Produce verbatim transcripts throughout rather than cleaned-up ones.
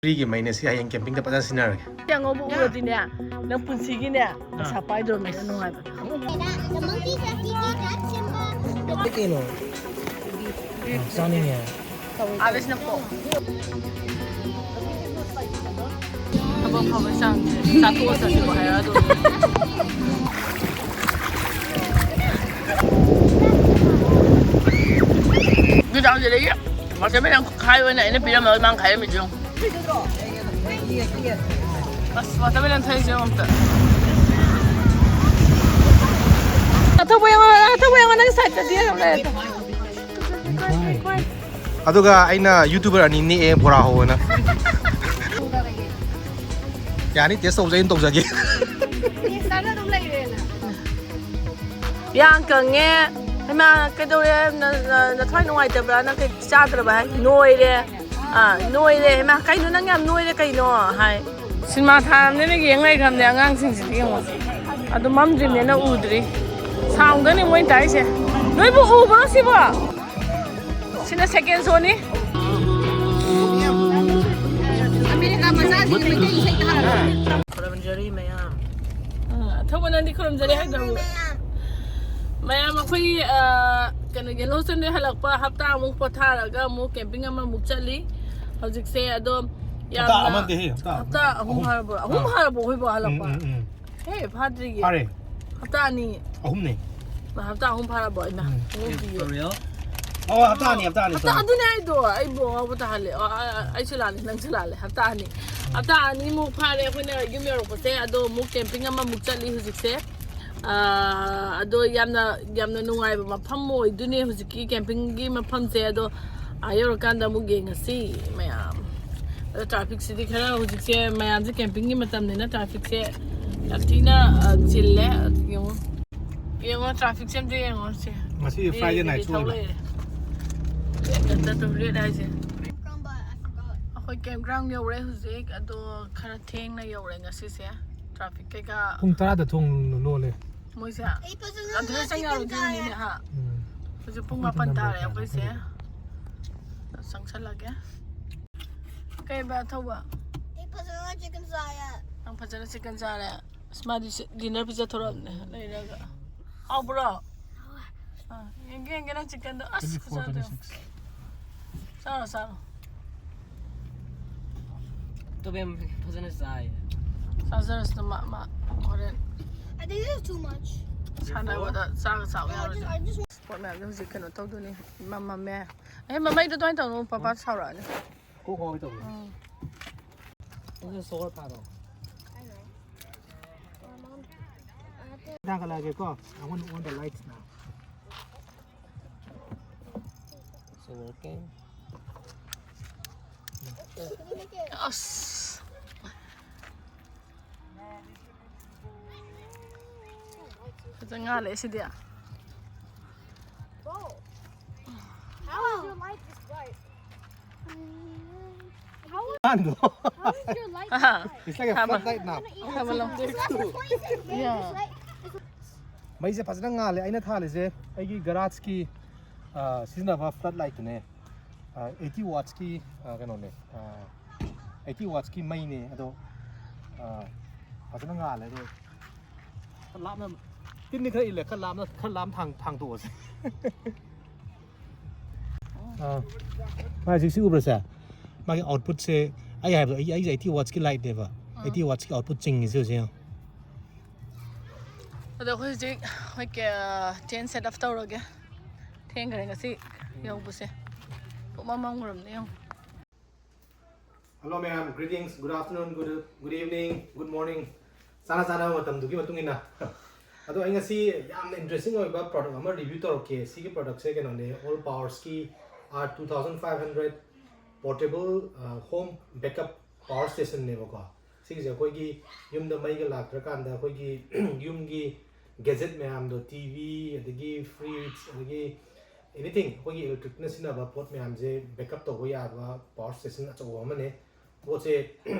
ꯐ꯭ꯔꯤꯒꯤ ꯃꯩꯅꯦ ꯁꯤ, ꯍꯌꯦꯡ ꯀꯦꯝꯄꯤꯡꯗ ꯐꯖꯅ ꯁꯤꯖꯤꯟꯅꯔꯒꯦ꯫ ꯁꯤ ꯑꯉꯧꯕ ꯎꯔꯗꯤꯅꯦ, ꯅꯪ ꯄꯨꯟꯁꯤꯒꯤꯅꯦ ꯄꯩꯁꯥ ꯄꯥꯏꯗꯧꯔꯕꯅꯤꯅ ꯅꯨꯡꯉꯥꯏꯕ꯫ The monkey just eat that simba. ꯀꯩꯅꯣ? ꯆꯥꯅꯤꯡꯉꯦ꯫ ꯑꯥꯂꯤꯁꯅ ꯄꯣꯛ꯫ ꯊꯕꯛ ꯐꯕ ꯆꯥꯡꯁꯦ ꯆꯥꯊꯣꯛꯑ ꯆꯠꯁꯤꯀꯣ ꯍꯥꯏꯔ ꯑꯗꯨꯝ꯫ ꯅꯨꯡꯗꯥꯡꯁꯤꯗꯒꯤ ꯋꯥꯇꯔꯃꯦꯂꯟ ꯈꯥꯏꯕꯅ ꯑꯩꯅ ꯄꯤꯔꯝꯃꯒ ꯃꯥꯅ ꯈꯥꯏꯔꯝꯃꯤꯁꯦ ꯌꯦꯡꯉꯨ꯫ ꯑꯁ, ꯋꯥꯇꯔꯃꯦꯂꯟ ꯊꯛꯏꯁꯦ ꯌꯦꯡꯉꯨ ꯑꯝꯇ꯫ ꯑꯊꯧꯕ ꯌꯦꯡꯉꯣ, ꯑꯊꯧꯕ ꯌꯦꯡꯉꯣ, ꯅꯪ ꯁꯥꯏꯠꯇꯗꯤ ꯌꯦꯡꯉꯣ ꯂꯩꯔꯦ꯫ ꯑꯗꯨꯒ ꯑꯩꯅ YouTuber ꯑꯅꯤ ꯅꯦꯛꯑꯦ ꯕꯣꯔꯥ ꯍꯧꯕꯅ꯫ ꯌꯥꯅꯤ, ꯇꯦꯁ ꯇꯧꯕꯁꯦ ꯑꯩꯅ ꯇꯧꯖꯒꯦ꯫ ꯌꯥꯝ ꯀꯪꯉꯦ꯫ ꯍꯩꯃꯥ, ꯀꯩꯗꯧꯔꯦ? ꯅ-, ꯅ-, ꯅꯊ꯭ꯋꯥꯏ ꯅꯨꯡꯉꯥꯏꯇꯕ꯭ꯔꯥ? ꯅꯪ ꯀꯩ ꯆꯥꯗ꯭ꯔꯕ ꯍꯥꯏ? ꯅꯣꯏꯔꯦ꯫ ꯑꯥ, ꯅꯣꯏꯔꯦ꯫ ꯍꯩꯃꯥ, ꯀꯩꯅꯣ ꯅꯪ ꯌꯥꯝ ꯅꯣꯏꯔꯦ ꯀꯩꯅꯣ? ꯍꯥꯏ꯫ ꯁꯤꯅꯦꯃꯥ ꯊꯥꯔꯕꯅꯤꯅ ꯌꯦꯡ ꯂꯩꯈ꯭ꯔꯕꯅꯦ ꯑꯉꯥꯡꯁꯤꯡꯁꯤꯗꯤ ꯌꯦꯡꯉꯣ꯫ ꯑꯗꯨ ꯃꯝꯗ꯭ꯔꯤꯕꯅꯤꯅ ꯎꯗ꯭ꯔꯤ꯫ ꯁꯥꯎꯟꯗꯅꯤ ꯃꯣꯏ ꯇꯥꯏꯁꯦ꯫ ꯅꯣꯏꯕꯨ ꯎꯕ꯭ꯔꯣ ꯁꯤꯕꯣ? ꯁꯤꯅ ꯁꯦꯀꯦꯟ ꯁꯣꯅꯤ꯫ ꯑꯃꯦꯔꯤꯀꯥ ꯃꯆꯥꯁꯤꯡꯒꯤ ꯃꯩꯇꯩ ꯏꯁꯩ ꯇꯥꯔꯒ꯫ ꯈꯨꯔꯨꯝꯖꯔꯤ ꯃꯌꯥꯝ꯫ ꯑꯥ, ꯑꯊꯧꯕ ꯅꯪꯗꯤ ꯈꯨꯔꯨꯝꯖꯔꯤ ꯍꯥꯏꯗꯧ꯫ ꯃꯌꯥꯝ ꯑꯩꯈꯣꯏ, ꯑꯥ, ꯀꯩꯅꯣ, ꯌꯦꯜꯂꯣ ꯁꯟꯗꯦ ꯍꯜꯂꯛꯄ ꯍꯞꯇꯥ ꯑꯃꯨꯛ ꯄꯣꯊꯥꯔꯒ ꯑꯃꯨꯛ ꯀꯦꯝꯄꯤꯡ ꯑꯃꯃꯨꯛ ꯆꯠꯂꯤ꯫ ꯍꯧꯖꯤꯛꯁꯦ ꯑꯗꯣ ꯍꯞꯇꯥ ꯌꯥꯝꯅ ꯑꯃꯗꯤ ꯍꯦ, ꯍꯞꯇꯥ ꯍꯞꯇꯥ ꯑꯍꯨꯝ ꯑꯍꯨꯝ꯫ ꯐꯥꯔꯕꯣ? ꯑꯍꯨꯝ ꯑꯥ꯫ ꯐꯥꯔꯕꯣ ꯑꯩꯈꯣꯏꯕꯨ ꯍꯜꯂꯛꯄ? ꯎꯝ, ꯎꯝ, ꯎꯝ꯫ ꯍꯦ, ꯐꯥꯗ꯭ꯔꯤꯌꯦ꯫ ꯐꯥꯔꯦ꯫ ꯍꯞꯇꯥ ꯑꯅꯤ꯫ ꯑꯍꯨꯝꯅꯦ꯫ ꯍꯞꯇꯥ ꯑꯍꯨꯝ ꯐꯥꯔꯕꯣ? ꯏꯃꯥ, ꯎꯝ꯫ ꯉꯛꯇꯤꯌꯦ꯫ For real? ꯑꯣ, ꯍꯞꯇꯥ ꯑꯅꯤ, ꯍꯞꯇꯥ ꯑꯅꯤ, ꯍꯞꯇꯥ, sorry꯫ ꯑꯗꯨꯅꯦ ꯍꯥꯏꯗꯣ, ꯑꯩꯕꯨ ꯑꯉꯥꯎꯕ ꯇꯥꯍꯜꯂꯦ꯫ ꯑ, ꯑ, ꯑ, ꯑꯩꯁꯨ ꯂꯥꯜꯂꯦ, ꯅꯪꯁꯨ ꯂꯥꯜꯂꯦ꯫ ꯍꯞꯇꯥ ꯑꯅꯤ꯫ ꯍꯞꯇꯥ ꯑꯅꯤꯃꯨꯛ ꯐꯥꯔꯦ ꯑꯩꯈꯣꯏꯅ ꯌꯨꯝ ꯌꯧꯔꯛꯄꯁꯦ꯫ ꯑꯗꯣ ꯑꯃꯨꯛ ꯀꯦꯝꯄꯤꯡ ꯑꯃꯃꯨꯛ ꯆꯠꯂꯤ ꯍꯧꯖꯤꯛꯁꯦ꯫ ꯑ, ꯑꯗꯣ ꯌꯥꯝꯅ, ꯌꯥꯝꯅ ꯅꯨꯡꯉꯥꯏꯕ ꯃꯐꯝ ꯑꯣꯏꯗꯣꯏꯅꯦ ꯍꯧꯖꯤꯛꯀꯤ ꯀꯦꯝꯄꯤꯡꯒꯤ ꯃꯐꯝꯁꯦ꯫ ꯑꯗꯣ ꯑꯥ ꯌꯧꯔꯀꯥꯟꯗ ꯑꯃꯨꯛ ꯌꯦꯡꯉꯁꯤ ꯃꯌꯥꯝ꯫ ꯑꯗꯣ ꯇ꯭ꯔꯥꯐꯤꯛꯁꯤꯗꯤ ꯈꯔ ꯍꯧꯖꯤꯛꯁꯦ ꯃꯌꯥꯝꯁꯦ ꯀꯦꯝꯄꯤꯡꯒꯤ ꯃꯇꯝꯅꯤꯅ ꯇ꯭ꯔꯥꯐꯤꯛꯁꯦ ꯌꯥꯝ ꯊꯤꯅ, ꯑ, ꯆꯤꯜꯂꯦ꯫ ꯌꯦꯡꯉꯣ, ꯌꯦꯡꯉꯣ, ꯇ꯭ꯔꯥꯐꯤꯛꯁꯦ ꯑꯝꯇ ꯌꯦꯡꯉꯣ ꯁꯦ꯫ ꯉꯁꯤ ꯐ꯭ꯔꯥꯏꯗꯦ ꯅꯥꯏꯠꯁꯨ ꯊꯧ ꯑꯣꯏꯕ꯫ ꯂꯩꯔꯦ꯫ ꯔꯦꯠ ꯉꯥꯛꯇ ꯑꯗꯨꯝ ꯔꯦꯠ ꯍꯥꯏꯁꯦ꯫ ꯑꯩꯈꯣꯏ ꯀꯦꯝ ꯒ꯭ꯔꯥꯎꯟ ꯌꯧꯔꯦ ꯍꯧꯖꯤꯛ, ꯑꯗꯣ ꯈꯔ ꯊꯦꯡꯅ ꯌꯧꯔꯦ ꯉꯁꯤꯁꯦ꯫ ꯇ꯭ꯔꯥꯐꯤꯛ ꯀꯩꯀꯥ꯫ ꯄꯨꯡ ꯇꯔꯥꯗ ꯊꯣꯡ ꯂꯣꯜꯂꯦ꯫ ꯃꯣꯏꯁꯦ ꯑꯗꯨꯗ ꯆꯪ ꯌꯥꯔꯣꯏꯗꯣꯏꯅꯤꯅꯦ, ꯍꯥ? ꯎꯝ꯫ ꯍꯧꯖꯤꯛ ꯄꯨꯡ ꯑꯩꯈꯣꯏꯗꯤ ꯃꯥꯄꯟ ꯅꯝꯕꯔ ꯇꯥꯔꯦ ꯀꯌꯥꯅꯣ ꯑꯩꯈꯣꯏꯁꯦ꯫ ꯈꯪꯗꯦ꯫ ꯆꯪꯁꯜꯂꯒꯦ꯫ ꯀꯩꯕ ꯊꯧꯕ? ꯑꯩ ꯐꯖꯅ ꯆꯤꯛꯀꯟ ꯆꯥꯏꯌꯦ꯫ ꯅꯪ ꯐꯖꯅ ꯆꯤꯛꯀꯟ ꯆꯥꯔꯦ꯫ ꯑꯁ, ꯃꯥꯗꯤ ꯁꯤ- ꯗꯤꯅꯔ ꯄꯤꯖꯊꯣꯔꯛꯑꯕꯅꯦ ꯂꯩꯔꯒ꯫ ꯍꯥꯎꯕ꯭ꯔꯣ? ꯑꯥ, ꯌꯦꯡꯒꯦ ꯌꯦꯡꯒꯦ ꯅꯪ ꯆꯤꯛꯀꯟꯗꯣ꯫ ꯑꯁ, ꯈꯨꯆꯥꯗꯣ ꯌꯦꯡꯉꯣ꯫ ꯆꯥꯔꯣ ꯆꯥꯔꯣ꯫ ꯇꯣꯕꯦꯝ ꯐꯖꯅ ꯆꯥꯏ꯫ ꯆꯥꯖꯔꯁꯅꯨ ꯃꯥ ꯃꯥ ꯍꯣꯔꯦꯟ I think this is too much. ꯁꯥꯟꯅꯕꯗ ꯆꯥꯒ ꯆꯥꯕ No, I just, ꯌꯥꯔꯣꯏꯗ꯭ꯔꯣ꯫ I just want ꯁ꯭ꯄꯣꯔꯠ ꯃꯌꯥꯝꯁꯦ ꯍꯧꯖꯤꯛ ꯀꯩꯅꯣ ꯇꯧꯗꯣꯏꯅꯤ꯫ ꯃꯝꯃꯝꯃꯦ꯫ ꯑꯦ, ꯃꯃꯩꯗꯣ ꯑꯗꯨꯃꯥꯏꯅ ꯇꯧꯅꯨ, ꯄꯄꯥ ꯁꯥꯎꯔꯛꯑꯅꯤ꯫ ꯀꯣꯛ ꯉꯥꯎꯒꯦ ꯇꯧꯋꯦ꯫ ꯎꯝ꯫ ꯑꯗꯨ ꯁꯣꯔ ꯐꯥꯔꯣ꯫ I know. Uh, Mom, I have to ꯊꯥꯒꯠꯂꯛꯑꯒꯦꯀꯣ꯫ I want on the lights now. So working. Can you make it? ꯑꯁ꯫ ꯐꯖꯅ ꯉꯥꯜꯂꯦ ꯁꯤꯗꯤ꯫ Whoa. How is your light this bright? How is, ꯀꯥꯟꯗꯣ꯫ How is your light ah. this bright? It's like a ꯍꯥꯏꯕ꯫ floodlight now. ꯍꯥꯏꯕ ꯂꯝ꯫ It's not the point. Yeah. This light is ꯃꯩꯁꯦ ꯐꯖꯅ ꯉꯥꯜꯂꯦ꯫ ꯑꯩꯅ ꯊꯥꯜꯂꯤꯁꯦ ꯑꯩꯒꯤ ꯒꯔꯥꯖꯀꯤ ꯁꯤꯖꯤꯟꯅꯕ ꯐ꯭ꯂꯠ ꯂꯥꯏꯠꯇꯨꯅꯦ꯫ ꯑꯩꯠꯇꯤ ꯋꯥꯠꯁꯀꯤ ꯀꯩꯅꯣꯅꯦ꯫ Eighty ꯋꯥꯠꯁꯀꯤ ꯃꯩꯅꯦ꯫ ꯑꯗꯣ ꯑ, ꯐꯖꯅ ꯉꯥꯜꯂꯦ꯫ ꯑꯗꯣ ꯈꯔ ꯂꯥꯞꯅ, ꯇꯤꯟꯗꯤ ꯈꯔ ꯏꯜꯂꯦ꯫ ꯈꯔ ꯂꯥꯞꯅ, ꯈꯔ ꯂꯥꯞꯅ ꯊꯥꯡ- ꯊꯥꯡꯗꯣꯛꯑꯁꯦ꯫ ꯑꯥ꯫ ꯃꯥ ꯍꯧꯖꯤꯛ ꯁꯤ ꯎꯕ꯭ꯔꯥ ꯁꯦ? ꯃꯥꯒꯤ ꯑꯥꯎꯠꯄꯨꯠꯁꯦ ꯑꯩ ꯍꯥꯏꯕꯗꯣ ꯑꯩ ꯑꯩꯁꯦ ꯑꯩꯠꯇꯤ ꯋꯥꯠꯁꯀꯤ ꯂꯥꯏꯠꯅꯦꯕ꯫ ꯑꯩꯠꯇꯤ ꯋꯥꯠꯁꯀꯤ ꯑꯥꯎꯠꯄꯨꯠ ꯆꯤꯡꯉꯤꯁꯦ ꯍꯧꯖꯤꯛ ꯌꯦꯡꯉꯣ꯫ ꯑꯗꯣ ꯑꯩꯈꯣꯏ ꯍꯧꯖꯤꯛ ꯑꯩꯈꯣꯏ ꯇꯦꯟ ꯁꯦꯠ ꯑꯞ ꯇꯧꯔꯒꯦ꯫ ꯊꯦꯡꯈ꯭ꯔꯦ ꯉꯁꯤ ꯌꯧꯕꯁꯦ꯫ ꯄꯨꯡꯃꯝ ꯃꯝꯈ꯭ꯔꯕꯅꯦ ꯌꯦꯡꯉꯣ꯫ Hello ꯃꯌꯥꯝ, greetings, good afternoon, good, good evening, good morning. ꯆꯥꯅ ꯆꯥꯅꯕ ꯃꯇꯝꯗꯨꯒꯤ ꯃꯇꯨꯡ ꯏꯟꯅ꯫ ꯑꯗꯣ ꯑꯩ ꯉꯁꯤ ꯌꯥꯝꯅ ꯏꯟꯇꯔꯦꯁꯇꯤꯡ ꯑꯣꯏꯕ ꯄ꯭ꯔꯗꯛ ꯑꯃ ꯔꯤꯚ꯭ꯌꯨ ꯇꯧꯔꯛꯀꯦ꯫ ꯁꯤꯒꯤ ꯄ꯭ꯔꯗꯛꯁꯦ ꯀꯩꯅꯣꯅꯦ, ꯑꯣꯜ ꯄꯥꯋꯔꯁꯀꯤ R two thousand five hundred portable home backup power ꯁ꯭ꯇꯦꯁꯟꯅꯦꯕꯀꯣ꯫ ꯁꯤꯒꯤꯁꯦ ꯑꯩꯈꯣꯏꯒꯤ ꯌꯨꯝꯗ ꯃꯩꯒ ꯂꯥꯛꯇ꯭ꯔꯀꯥꯟꯗ ꯑꯩꯈꯣꯏꯒꯤ ꯌꯨꯝꯒꯤ ꯒꯦꯖꯦꯠ ꯃꯌꯥꯝꯗꯣ, ꯇꯤ ꯚꯤ, ꯑꯗꯒꯤ ꯐ꯭ꯔꯤꯖ, ꯑꯗꯒꯤ ꯑꯦꯅꯤꯊꯤꯡ ꯑꯩꯈꯣꯏꯒꯤ ꯏꯂꯦꯛꯇ꯭ꯔꯤꯛꯅ ꯁꯤꯖꯤꯟꯅꯕ ꯄꯣꯠ ꯃꯌꯥꯝꯁꯦ ꯕꯦꯛꯀꯞ ꯇꯧꯕ ꯌꯥꯕ ꯄꯥꯋꯔ ꯁ꯭ꯇꯦꯁꯟ ꯑꯆꯧꯕ ꯑꯃꯅꯦ꯫ ꯄꯣꯠꯁꯦ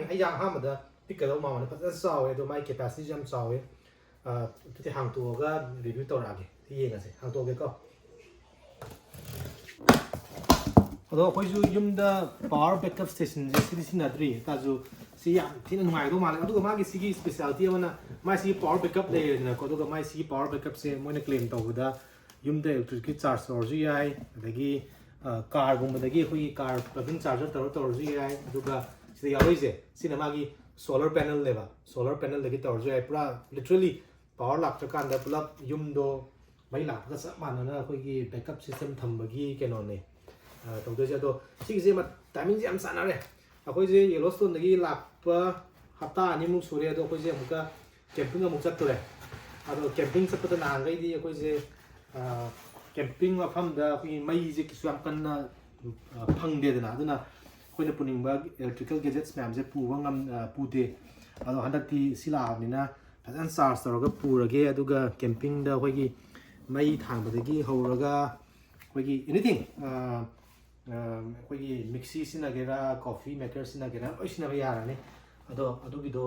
ꯑꯩꯁꯦ ꯑꯍꯥꯟꯕꯗ ꯄꯤꯛꯀꯗꯧ ꯃꯥꯟꯕꯅꯦ, ꯐꯖꯅ ꯆꯥꯎꯋꯦ꯫ ꯑꯗꯣ ꯃꯥꯒꯤ ꯀꯦꯄꯥꯁꯤꯇꯤꯁꯨ ꯌꯥꯝ ꯆꯥꯎꯋꯦ꯫ ꯑ, ꯑꯗꯨꯗꯤ ꯍꯥꯡꯇꯣꯛꯑꯒ ꯔꯤꯚ꯭ꯌꯨ ꯇꯧꯔꯛꯑꯒꯦ꯫ ꯁꯤ ꯌꯦꯡꯉꯁꯦ꯫ ꯍꯥꯡꯇꯣꯛꯑꯒꯦꯀꯣ꯫ ꯑꯗꯣ ꯑꯩꯈꯣꯏꯁꯨ ꯌꯨꯝꯗ power backup stationꯁꯦ ꯁꯤꯗꯤ ꯁꯤꯖꯤꯟꯅꯗ꯭ꯔꯤ ꯇꯥꯔꯁꯨ, ꯁꯤ ꯌꯥꯝ ꯊꯤꯅ ꯅꯨꯡꯉꯥꯏꯗꯧ ꯃꯥꯜꯂꯦ꯫ ꯑꯗꯨꯒ ꯃꯥꯒꯤ ꯁꯤꯒꯤ speciality ꯑꯃꯅ, ꯃꯥꯏ ꯁꯤꯒꯤ power backup ꯂꯩꯔꯦꯗꯅꯀꯣ꯫ ꯑꯗꯨꯒ ꯃꯥꯏ ꯁꯤꯒꯤ power backupꯁꯦ ꯃꯣꯏꯅ claim ꯇꯧꯕꯗ ꯌꯨꯝꯗ electricꯀꯤ charge ꯇꯧꯔꯁꯨ ꯌꯥꯏ, ꯑꯗꯒꯤ ꯀꯥꯔꯒꯨꯝꯕꯗꯒꯤ ꯑꯩꯈꯣꯏꯒꯤ car plug-in charger ꯇꯧꯔ ꯇꯧꯔꯁꯨ ꯌꯥꯏ꯫ ꯑꯗꯨꯒ ꯁꯤꯗ ꯌꯥꯎꯔꯛꯏꯁꯦ ꯁꯤꯅ ꯃꯥꯒꯤ solar panelꯅꯦꯕ꯫ Solar panelꯗꯒꯤ ꯇꯧꯔꯁꯨ ꯌꯥꯏ꯫ ꯄꯨꯔꯥ literally power ꯂꯥꯛꯇ꯭ꯔꯀꯥꯟꯗ ꯄꯨꯂꯞ ꯌꯨꯝꯗꯣ ꯃꯩ ꯂꯥꯛꯄꯒ ꯆꯞ ꯃꯥꯟꯅꯅ ꯑꯩꯈꯣꯏꯒꯤ backup system ꯊꯝꯕꯒꯤ ꯀꯩꯅꯣꯅꯦ, ꯑ, ꯇꯧꯗꯣꯏꯁꯦ꯫ ꯑꯗꯣ ꯁꯤꯒꯤꯁꯦ ꯃ-, timingꯁꯦ ꯌꯥꯝ ꯆꯥꯟꯅꯔꯦ꯫ ꯑꯩꯈꯣꯏꯁꯦ Yellowstoneꯗꯒꯤ ꯂꯥꯛꯄ ꯍꯞꯇꯥ ꯑꯅꯤꯃꯨꯛ ꯁꯨꯔꯦ꯫ ꯑꯗꯣ ꯑꯩꯈꯣꯏꯁꯦ ꯑꯃꯨꯛꯀ camping ꯑꯃꯨꯛ ꯆꯠꯇꯣꯔꯦ꯫ ꯑꯗꯣ camping ꯆꯠꯄꯗ ꯅꯍꯥꯟꯈꯩꯗꯤ ꯑꯩꯈꯣꯏꯁꯦ, ꯑ, camping ꯃꯐꯝꯗ ꯑꯩꯈꯣꯏꯒꯤ ꯃꯩꯁꯦ ꯀꯩꯁꯨ ꯌꯥꯝ ꯀꯟꯅ, ꯑ, ꯐꯪꯗꯦꯗꯅ꯫ ꯑꯗꯨꯅ ꯑꯩꯈꯣꯏꯅ ꯄꯨꯅꯤꯡꯕ electrical gadgets ꯃꯌꯥꯝꯁꯦ ꯄꯨꯕ ꯉꯝ-, ꯑ, ꯄꯨꯗꯦ꯫ ꯑꯗꯣ ꯍꯟꯗꯛꯇꯤ ꯁꯤ ꯂꯥꯛꯑꯕꯅꯤꯅ ꯐꯖꯅ charge ꯇꯧꯔꯒ ꯄꯨꯔꯒꯦ꯫ ꯑꯗꯨꯒ campingꯗ ꯑꯩꯈꯣꯏꯒꯤ ꯃꯩ ꯊꯥꯡꯕꯗꯒꯤ ꯍꯧꯔꯒ ꯑꯩꯈꯣꯏꯒꯤ anything, ꯑ, ꯑ, ꯑꯩꯈꯣꯏꯒꯤ mixie ꯁꯤꯖꯤꯟꯅꯒꯦꯔꯥ, coffee maker ꯁꯤꯖꯤꯟꯅꯒꯦꯔꯥ, ꯂꯣꯏ ꯁꯤꯖꯤꯟꯅꯕ ꯌꯥꯔꯅꯤ꯫ ꯑꯗꯣ ꯑꯗꯨꯒꯤꯗꯣ,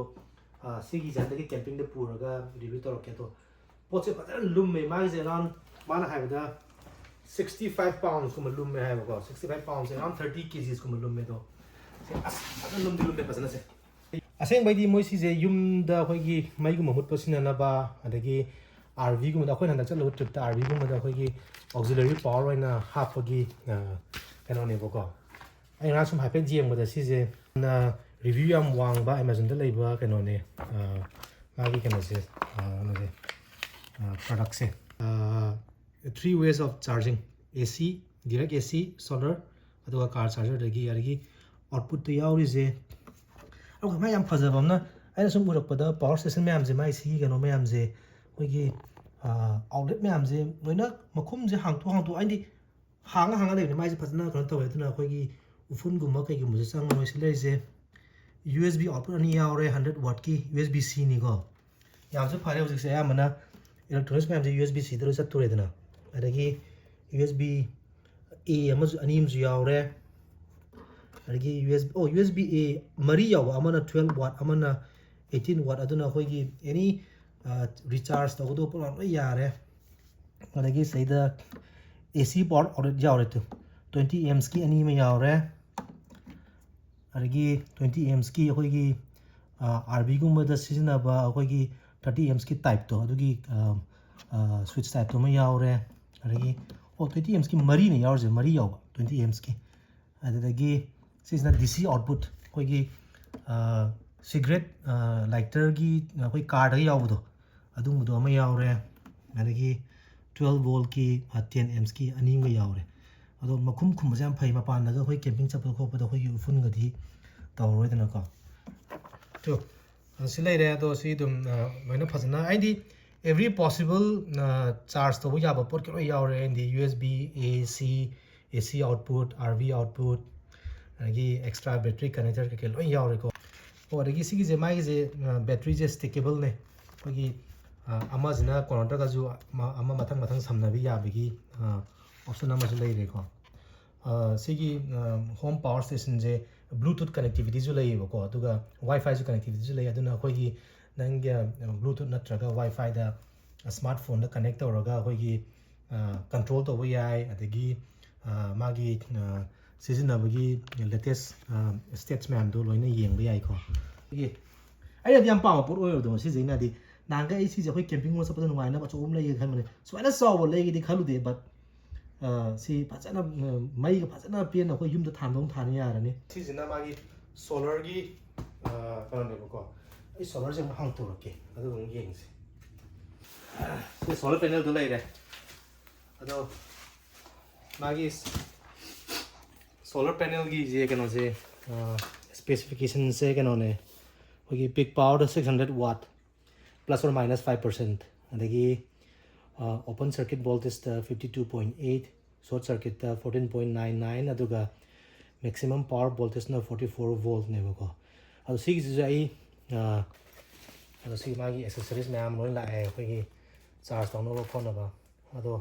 ꯑ, ꯁꯤꯒꯤ ꯖꯥꯠꯇꯒꯤ campingꯗ ꯄꯨꯔꯒ review ꯇꯧꯔꯛꯀꯦ꯫ ꯑꯗꯣ ꯄꯣꯠꯁꯦ ꯐꯖꯅ ꯂꯨꯝꯃꯦ꯫ ꯃꯥꯒꯤꯁꯦ around, ꯃꯥꯅ ꯍꯥꯏꯕꯗ sixty five pounds ꯀꯨꯝꯕ ꯂꯨꯝꯃꯦ ꯍꯥꯏꯕꯀꯣ꯫ Sixty five pounds, around thirty kgs ꯀꯨꯝꯕ ꯂꯨꯝꯃꯦ꯫ ꯑꯗꯣ ꯁꯦ, ꯑꯁ, ꯐꯖꯅ ꯂꯨꯝꯗꯤ ꯂꯨꯝꯃꯦ ꯐꯖꯅ ꯁꯦ꯫ ꯑꯁꯦꯡꯕꯩꯗꯤ ꯃꯣꯏ ꯁꯤꯁꯦ ꯌꯨꯝꯗ ꯑꯩꯈꯣꯏꯒꯤ ꯃꯩꯒꯨꯝꯕ ꯃꯨꯠꯄ ꯁꯤꯖꯤꯟꯅꯅꯕ, ꯑꯗꯒꯤ RVꯒꯨꯝꯕꯗ, ꯑꯩꯈꯣꯏꯅ ꯍꯟꯗꯛ ꯆꯠꯂꯨꯕ tripꯇ RVꯒꯨꯝꯕꯗ ꯑꯩꯈꯣꯏꯒꯤ auxiliary power ꯑꯣꯏꯅ ꯍꯥꯞꯄꯒꯤ, ꯑ, ꯀꯩꯅꯣꯅꯦꯕꯀꯣ꯫ ꯑꯩ ꯉꯔꯥꯡ ꯁꯨꯝ ꯍꯥꯏꯐꯦꯠ ꯌꯦꯡꯕꯗ ꯁꯤꯁꯦ ꯌꯥꯝꯅ review ꯌꯥꯝ ꯋꯥꯡꯕ Amazonꯗ ꯂꯩꯕ ꯀꯩꯅꯣꯅꯦ, ꯑ, ꯃꯥꯒꯤ ꯀꯩꯅꯣꯁꯦ, ꯑ, ꯀꯩꯅꯣꯁꯦ, ꯑ, productꯁꯦ꯫ ꯑ, three ways of charging, AC, direct AC, solar, ꯑꯗꯨꯒ car chargerꯗꯒꯤ꯫ ꯑꯗꯒꯤ outputꯇ ꯌꯥꯎꯔꯤꯁꯦ, ꯑꯗꯨꯒ ꯃꯥ ꯌꯥꯝ ꯐꯖꯕ ꯑꯃꯅ, ꯑꯩꯅ ꯁꯨꯝ ꯎꯔꯛꯄꯗ power station ꯃꯌꯥꯝꯁꯦ, ꯃꯥꯏ ꯁꯤꯒꯤ ꯀꯩꯅꯣ ꯃꯌꯥꯝꯁꯦ, ꯑꯩꯈꯣꯏꯒꯤ, ꯑ, outlet ꯃꯌꯥꯝꯁꯦ ꯂꯣꯏꯅ ꯃꯈꯨꯝꯁꯦ ꯍꯥꯡꯇꯣꯛ ꯍꯥꯡꯇꯣꯛ, ꯍꯥꯏꯗꯤ ꯍꯥꯡꯉ ꯍꯥꯡꯉ ꯂꯩꯕꯅꯦ꯫ ꯃꯥꯏꯁꯦ ꯐꯖꯅ ꯀꯩꯅꯣ ꯇꯧꯋꯦ꯫ ꯑꯗꯨꯅ ꯑꯩꯈꯣꯏꯒꯤ ꯎꯐꯨꯟꯒꯨꯝꯕ ꯀꯩꯒꯨꯝꯕꯁꯦ ꯆꯪꯉꯔꯣꯏ꯫ ꯁꯤ ꯂꯩꯔꯤꯁꯦ USB output ꯑꯅꯤ ꯌꯥꯎꯔꯦ, hundred wattꯀꯤ USB Cꯅꯤꯀꯣ꯫ ꯌꯥꯝꯁꯨ ꯐꯔꯦ꯫ ꯍꯧꯖꯤꯛꯁꯦ ꯑꯌꯥꯝꯕꯅ electronics ꯃꯌꯥꯝꯁꯦ USB Cꯗ ꯂꯣꯏ ꯆꯠꯇꯣꯔꯦꯗꯅ꯫ ꯑꯗꯒꯤ USB A ꯑꯃꯁꯨ, ꯑꯅꯤ ꯑꯃꯁꯨ ꯌꯥꯎꯔꯦ꯫ ꯑꯗꯒꯤ USB, ꯑꯣ, USB A ꯃꯔꯤ ꯌꯥꯎꯕ, ꯑꯃꯅ twelve watt, ꯑꯃꯅ eighteen watt꯫ ꯑꯗꯨꯅ ꯑꯩꯈꯣꯏꯒꯤ any, ꯑ, recharge ꯇꯧꯒꯗꯧꯕ ꯄꯣꯠ ꯂꯣꯏ ꯌꯥꯔꯦ꯫ ꯑꯗꯒꯤ ꯁꯤꯗꯩꯗ AC power outlet ꯌꯥꯎꯔꯦ꯫ ꯇꯨ, ꯇ꯭ꯋꯦꯟꯇꯤ ꯑꯦꯝꯁꯀꯤ ꯑꯅꯤ ꯑꯃ ꯌꯥꯎꯔꯦ꯫ ꯑꯗꯒꯤ ꯇ꯭ꯋꯦꯟꯇꯤ ꯑꯦꯝꯁꯀꯤ ꯑꯩꯈꯣꯏꯒꯤ ꯑꯥꯔ ꯕꯤꯒꯨꯝꯕꯗ ꯁꯤꯖꯤꯟꯅꯕ ꯑꯩꯈꯣꯏꯒꯤ ꯊꯥꯔꯇꯤ ꯑꯦꯝꯁꯀꯤ ꯇꯥꯏꯞꯇꯣ, ꯑꯗꯨꯒꯤ ꯁ꯭ꯋꯤꯠꯆ ꯇꯥꯏꯞꯇꯣ ꯑꯃ ꯌꯥꯎꯔꯦ꯫ ꯑꯗꯒꯤ ꯑꯣ ꯇ꯭ꯋꯦꯟꯇꯤ ꯑꯦꯝꯁꯀꯤ ꯃꯔꯤꯅ ꯌꯥꯎꯔꯤꯁꯦ, ꯃꯔꯤ ꯌꯥꯎꯕ ꯇ꯭ꯋꯦꯟꯇꯤ ꯑꯦꯝꯁꯀꯤ꯫ ꯑꯗꯨꯗꯒꯤ ꯁꯤꯁꯤꯅ ꯗꯤ ꯁꯤ ꯑꯥꯎꯠꯄꯨꯠ, ꯑꯩꯈꯣꯏꯒꯤ ꯁꯤꯒꯔꯦꯠ ꯂꯥꯏꯇꯔꯒꯤ ꯑꯩꯈꯣꯏ ꯀꯥꯔꯗꯒ ꯌꯥꯎꯕꯗꯣ, ꯑꯗꯨꯒꯨꯝꯕꯗꯣ ꯑꯃ ꯌꯥꯎꯔꯦ꯫ ꯑꯗꯒꯤ ꯇ꯭ꯋꯦꯜꯞ ꯚꯣꯜꯀꯤ ꯇꯦꯟ ꯑꯦꯝꯁꯀꯤ ꯑꯅꯤ ꯑꯃꯒ ꯌꯥꯎꯔꯦ꯫ ꯑꯗꯣ ꯃꯈꯨꯝ ꯈꯨꯝꯕꯁꯦ ꯌꯥꯝ ꯐꯩ, ꯃꯄꯥꯟꯗꯒ ꯑꯩꯈꯣꯏ ꯀꯦꯝꯄꯤꯡ ꯆꯠꯄꯗ ꯈꯣꯠꯄꯗ ꯑꯩꯈꯣꯏꯒꯤ ꯎꯐꯨꯟꯒꯗꯤ ꯇꯧꯔꯔꯣꯏꯗꯅꯀꯣ꯫ ꯇꯨ, ꯑ, ꯁꯤ ꯂꯩꯔꯦ꯫ ꯑꯗꯣ ꯁꯤ ꯑꯗꯨꯝ ꯑ, ꯂꯣꯏꯅ ꯐꯖꯅ, ꯍꯥꯏꯗꯤ every possible charge ꯇꯧꯕ ꯌꯥꯕ ꯄꯣꯠꯀ ꯂꯣꯏ ꯌꯥꯎꯔꯦ꯫ ꯍꯥꯏꯗꯤ ꯌꯨ ꯑꯦꯁ ꯕꯤ, ꯑꯦ ꯁꯤ, ꯑꯦ ꯁꯤ ꯑꯥꯎꯠꯄꯨꯠ, ꯑꯥꯔ ꯕꯤ ꯑꯥꯎꯠꯄꯨꯠ, ꯑꯗꯒꯤ ꯑꯦꯛꯁꯇ꯭ꯔꯥ ꯕꯦꯇ꯭ꯔꯤ ꯀꯅꯦꯛꯇꯔ ꯀꯩꯀꯩ ꯂꯣꯏ ꯌꯥꯎꯔꯦꯀꯣ꯫ ꯑꯣ, ꯑꯗꯒꯤ ꯁꯤꯒꯤꯁꯦ, ꯃꯥꯒꯤꯁꯦ ꯕꯦꯇ꯭ꯔꯤꯁꯦ ꯁ꯭ꯇꯦꯀꯦꯕꯜꯅꯦ꯫ ꯑꯩꯈꯣꯏꯒꯤ ꯑ, ꯑꯃꯁꯤꯅ ꯀꯣꯟꯅꯗ꯭ꯔꯒꯁꯨ ꯑꯃ ꯑꯃ ꯃꯊꯪ ꯃꯊꯪ ꯁꯝꯅꯕꯤ ꯌꯥꯕꯒꯤ ꯑꯣꯞꯁꯟ ꯑꯃꯁꯨ ꯂꯩꯔꯦꯀꯣ꯫ ꯑ, ꯁꯤꯒꯤ ꯍꯣꯝ ꯄꯥꯋꯔ ꯁ꯭ꯇꯦꯁꯟꯁꯦ ꯕ꯭ꯂꯨꯇꯨꯠ ꯀꯅꯦꯛꯇꯤꯚꯤꯇꯤꯁꯨ ꯂꯩꯌꯦꯕꯀꯣ, ꯑꯗꯨꯒ ꯋꯥꯏ ꯐꯥꯏꯁꯨ ꯀꯅꯦꯛꯇꯤꯚꯤꯇꯤꯁꯨ ꯂꯩ꯫ ꯑꯗꯨꯅ ꯑꯩꯈꯣꯏꯒꯤ ꯅꯪꯒꯤ ꯕ꯭ꯂꯨꯇꯨꯠ ꯅꯠꯇ꯭ꯔꯒ ꯋꯥꯏ ꯐꯥꯏꯗ ꯁ꯭ꯃꯥꯔꯠ ꯐꯣꯟꯗ ꯀꯅꯦꯛ ꯇꯧꯔꯒ ꯑꯩꯈꯣꯏꯒꯤ ꯀꯟꯇ꯭ꯔꯣꯜ ꯇꯧꯕ ꯌꯥꯏ꯫ ꯑꯗꯒꯤ ꯑ, ꯃꯥꯒꯤ ꯑ, ꯁꯤꯖꯤꯟꯅꯕꯒꯤ ꯂꯦꯇꯦꯁ ꯁ꯭ꯇꯦꯠꯁ ꯃꯌꯥꯝꯗꯣ ꯂꯣꯏꯅ ꯌꯦꯡꯕ ꯌꯥꯏꯀꯣ꯫ ꯑꯩꯒꯤ ꯑꯩꯅꯗꯤ ꯌꯥꯝ ꯄꯥꯝꯕ ꯄꯣꯠ ꯑꯣꯏꯔꯕꯗꯣ ꯁꯤꯁꯦ꯫ ꯑꯩꯅꯗꯤ ꯅꯍꯥꯟꯈꯩ ꯑꯩ ꯁꯤꯁꯦ ꯑꯩꯈꯣꯏ ꯀꯦꯝꯄꯤꯡꯒꯨꯝꯕ ꯆꯠꯄꯗ ꯅꯨꯡꯉꯥꯏꯅꯕ ꯑꯆꯧꯕ ꯑꯃ ꯂꯩꯒꯦ ꯈꯟꯕꯅꯦ꯫ ꯁꯨꯃꯥꯏꯅ ꯆꯥꯎꯕ ꯂꯩꯒꯦꯗꯤ ꯈꯜꯂꯨꯗꯦ, ꯕꯠ ꯁꯤ ꯐꯖꯅ ꯑ, ꯃꯩꯒ ꯐꯖꯅ ꯄꯦꯟꯅ ꯑꯩꯈꯣꯏ ꯌꯨꯝꯗ ꯊꯥꯟꯕ ꯑꯃ ꯊꯥꯟ ꯌꯥꯔꯅꯤ꯫ ꯁꯤꯁꯤꯅ ꯃꯥꯒꯤ ꯁꯣꯂꯔꯒꯤ ꯀꯩꯅꯣꯅꯦꯕꯀꯣ꯫ ꯑꯩ ꯁꯣꯂꯔꯁꯦ ꯑꯃꯨꯛ ꯍꯥꯡꯇꯣꯔꯛꯀꯦ, ꯑꯗꯨꯒ ꯑꯃꯨꯛ ꯌꯦꯡꯁꯤ꯫ ꯁꯤ ꯁꯣꯂꯔ ꯄꯦꯅꯦꯜꯗꯣ ꯂꯩꯔꯦ꯫ ꯑꯗꯣ ꯃꯥꯒꯤ ꯁꯣꯂꯔ ꯄꯦꯅꯦꯜꯒꯤꯁꯦ ꯀꯩꯅꯣꯁꯦ, ꯁ꯭ꯄꯦꯁꯤꯐꯤꯀꯦꯁꯟꯁꯦ ꯀꯩꯅꯣꯅꯦ, ꯑꯩꯈꯣꯏꯒꯤ ꯄꯤꯛ ꯄꯥꯋꯔꯗ six hundred watt, plus or minus five percent, ꯑꯗꯒꯤ ꯑꯣꯄꯟ ꯁꯔꯀꯤꯠ ꯚꯣꯜꯇꯦꯖꯇ fifty two point eight, short ꯁꯔꯀꯤꯠꯇ ꯐꯣꯔꯇꯤꯟ ꯄꯣꯏꯟꯠ ꯅꯥꯏꯟ ꯅꯥꯏꯟ, ꯑꯗꯨꯒ ꯃꯦꯛꯁꯤꯃꯝ ꯄꯥꯋꯔ ꯚꯣꯜꯇꯦꯖꯅ ꯐꯣꯔꯇꯤ ꯐꯣꯔ ꯚꯣꯜꯠꯅꯦꯕꯀꯣ꯫ ꯑꯗꯣ ꯁꯤꯒꯤꯁꯤꯁꯨ ꯑꯩ, ꯑ, ꯑꯗꯣ ꯁꯤ ꯃꯥꯒꯤ ꯑꯦꯛꯁꯦꯁꯔꯤꯁ ꯃꯌꯥꯝ ꯂꯣꯏ ꯂꯥꯛꯑꯦ, ꯑꯩꯈꯣꯏꯒꯤ ꯆꯥꯔꯖ ꯇꯧꯅꯕ ꯈꯣꯠꯅꯕ꯫ ꯑꯗꯣ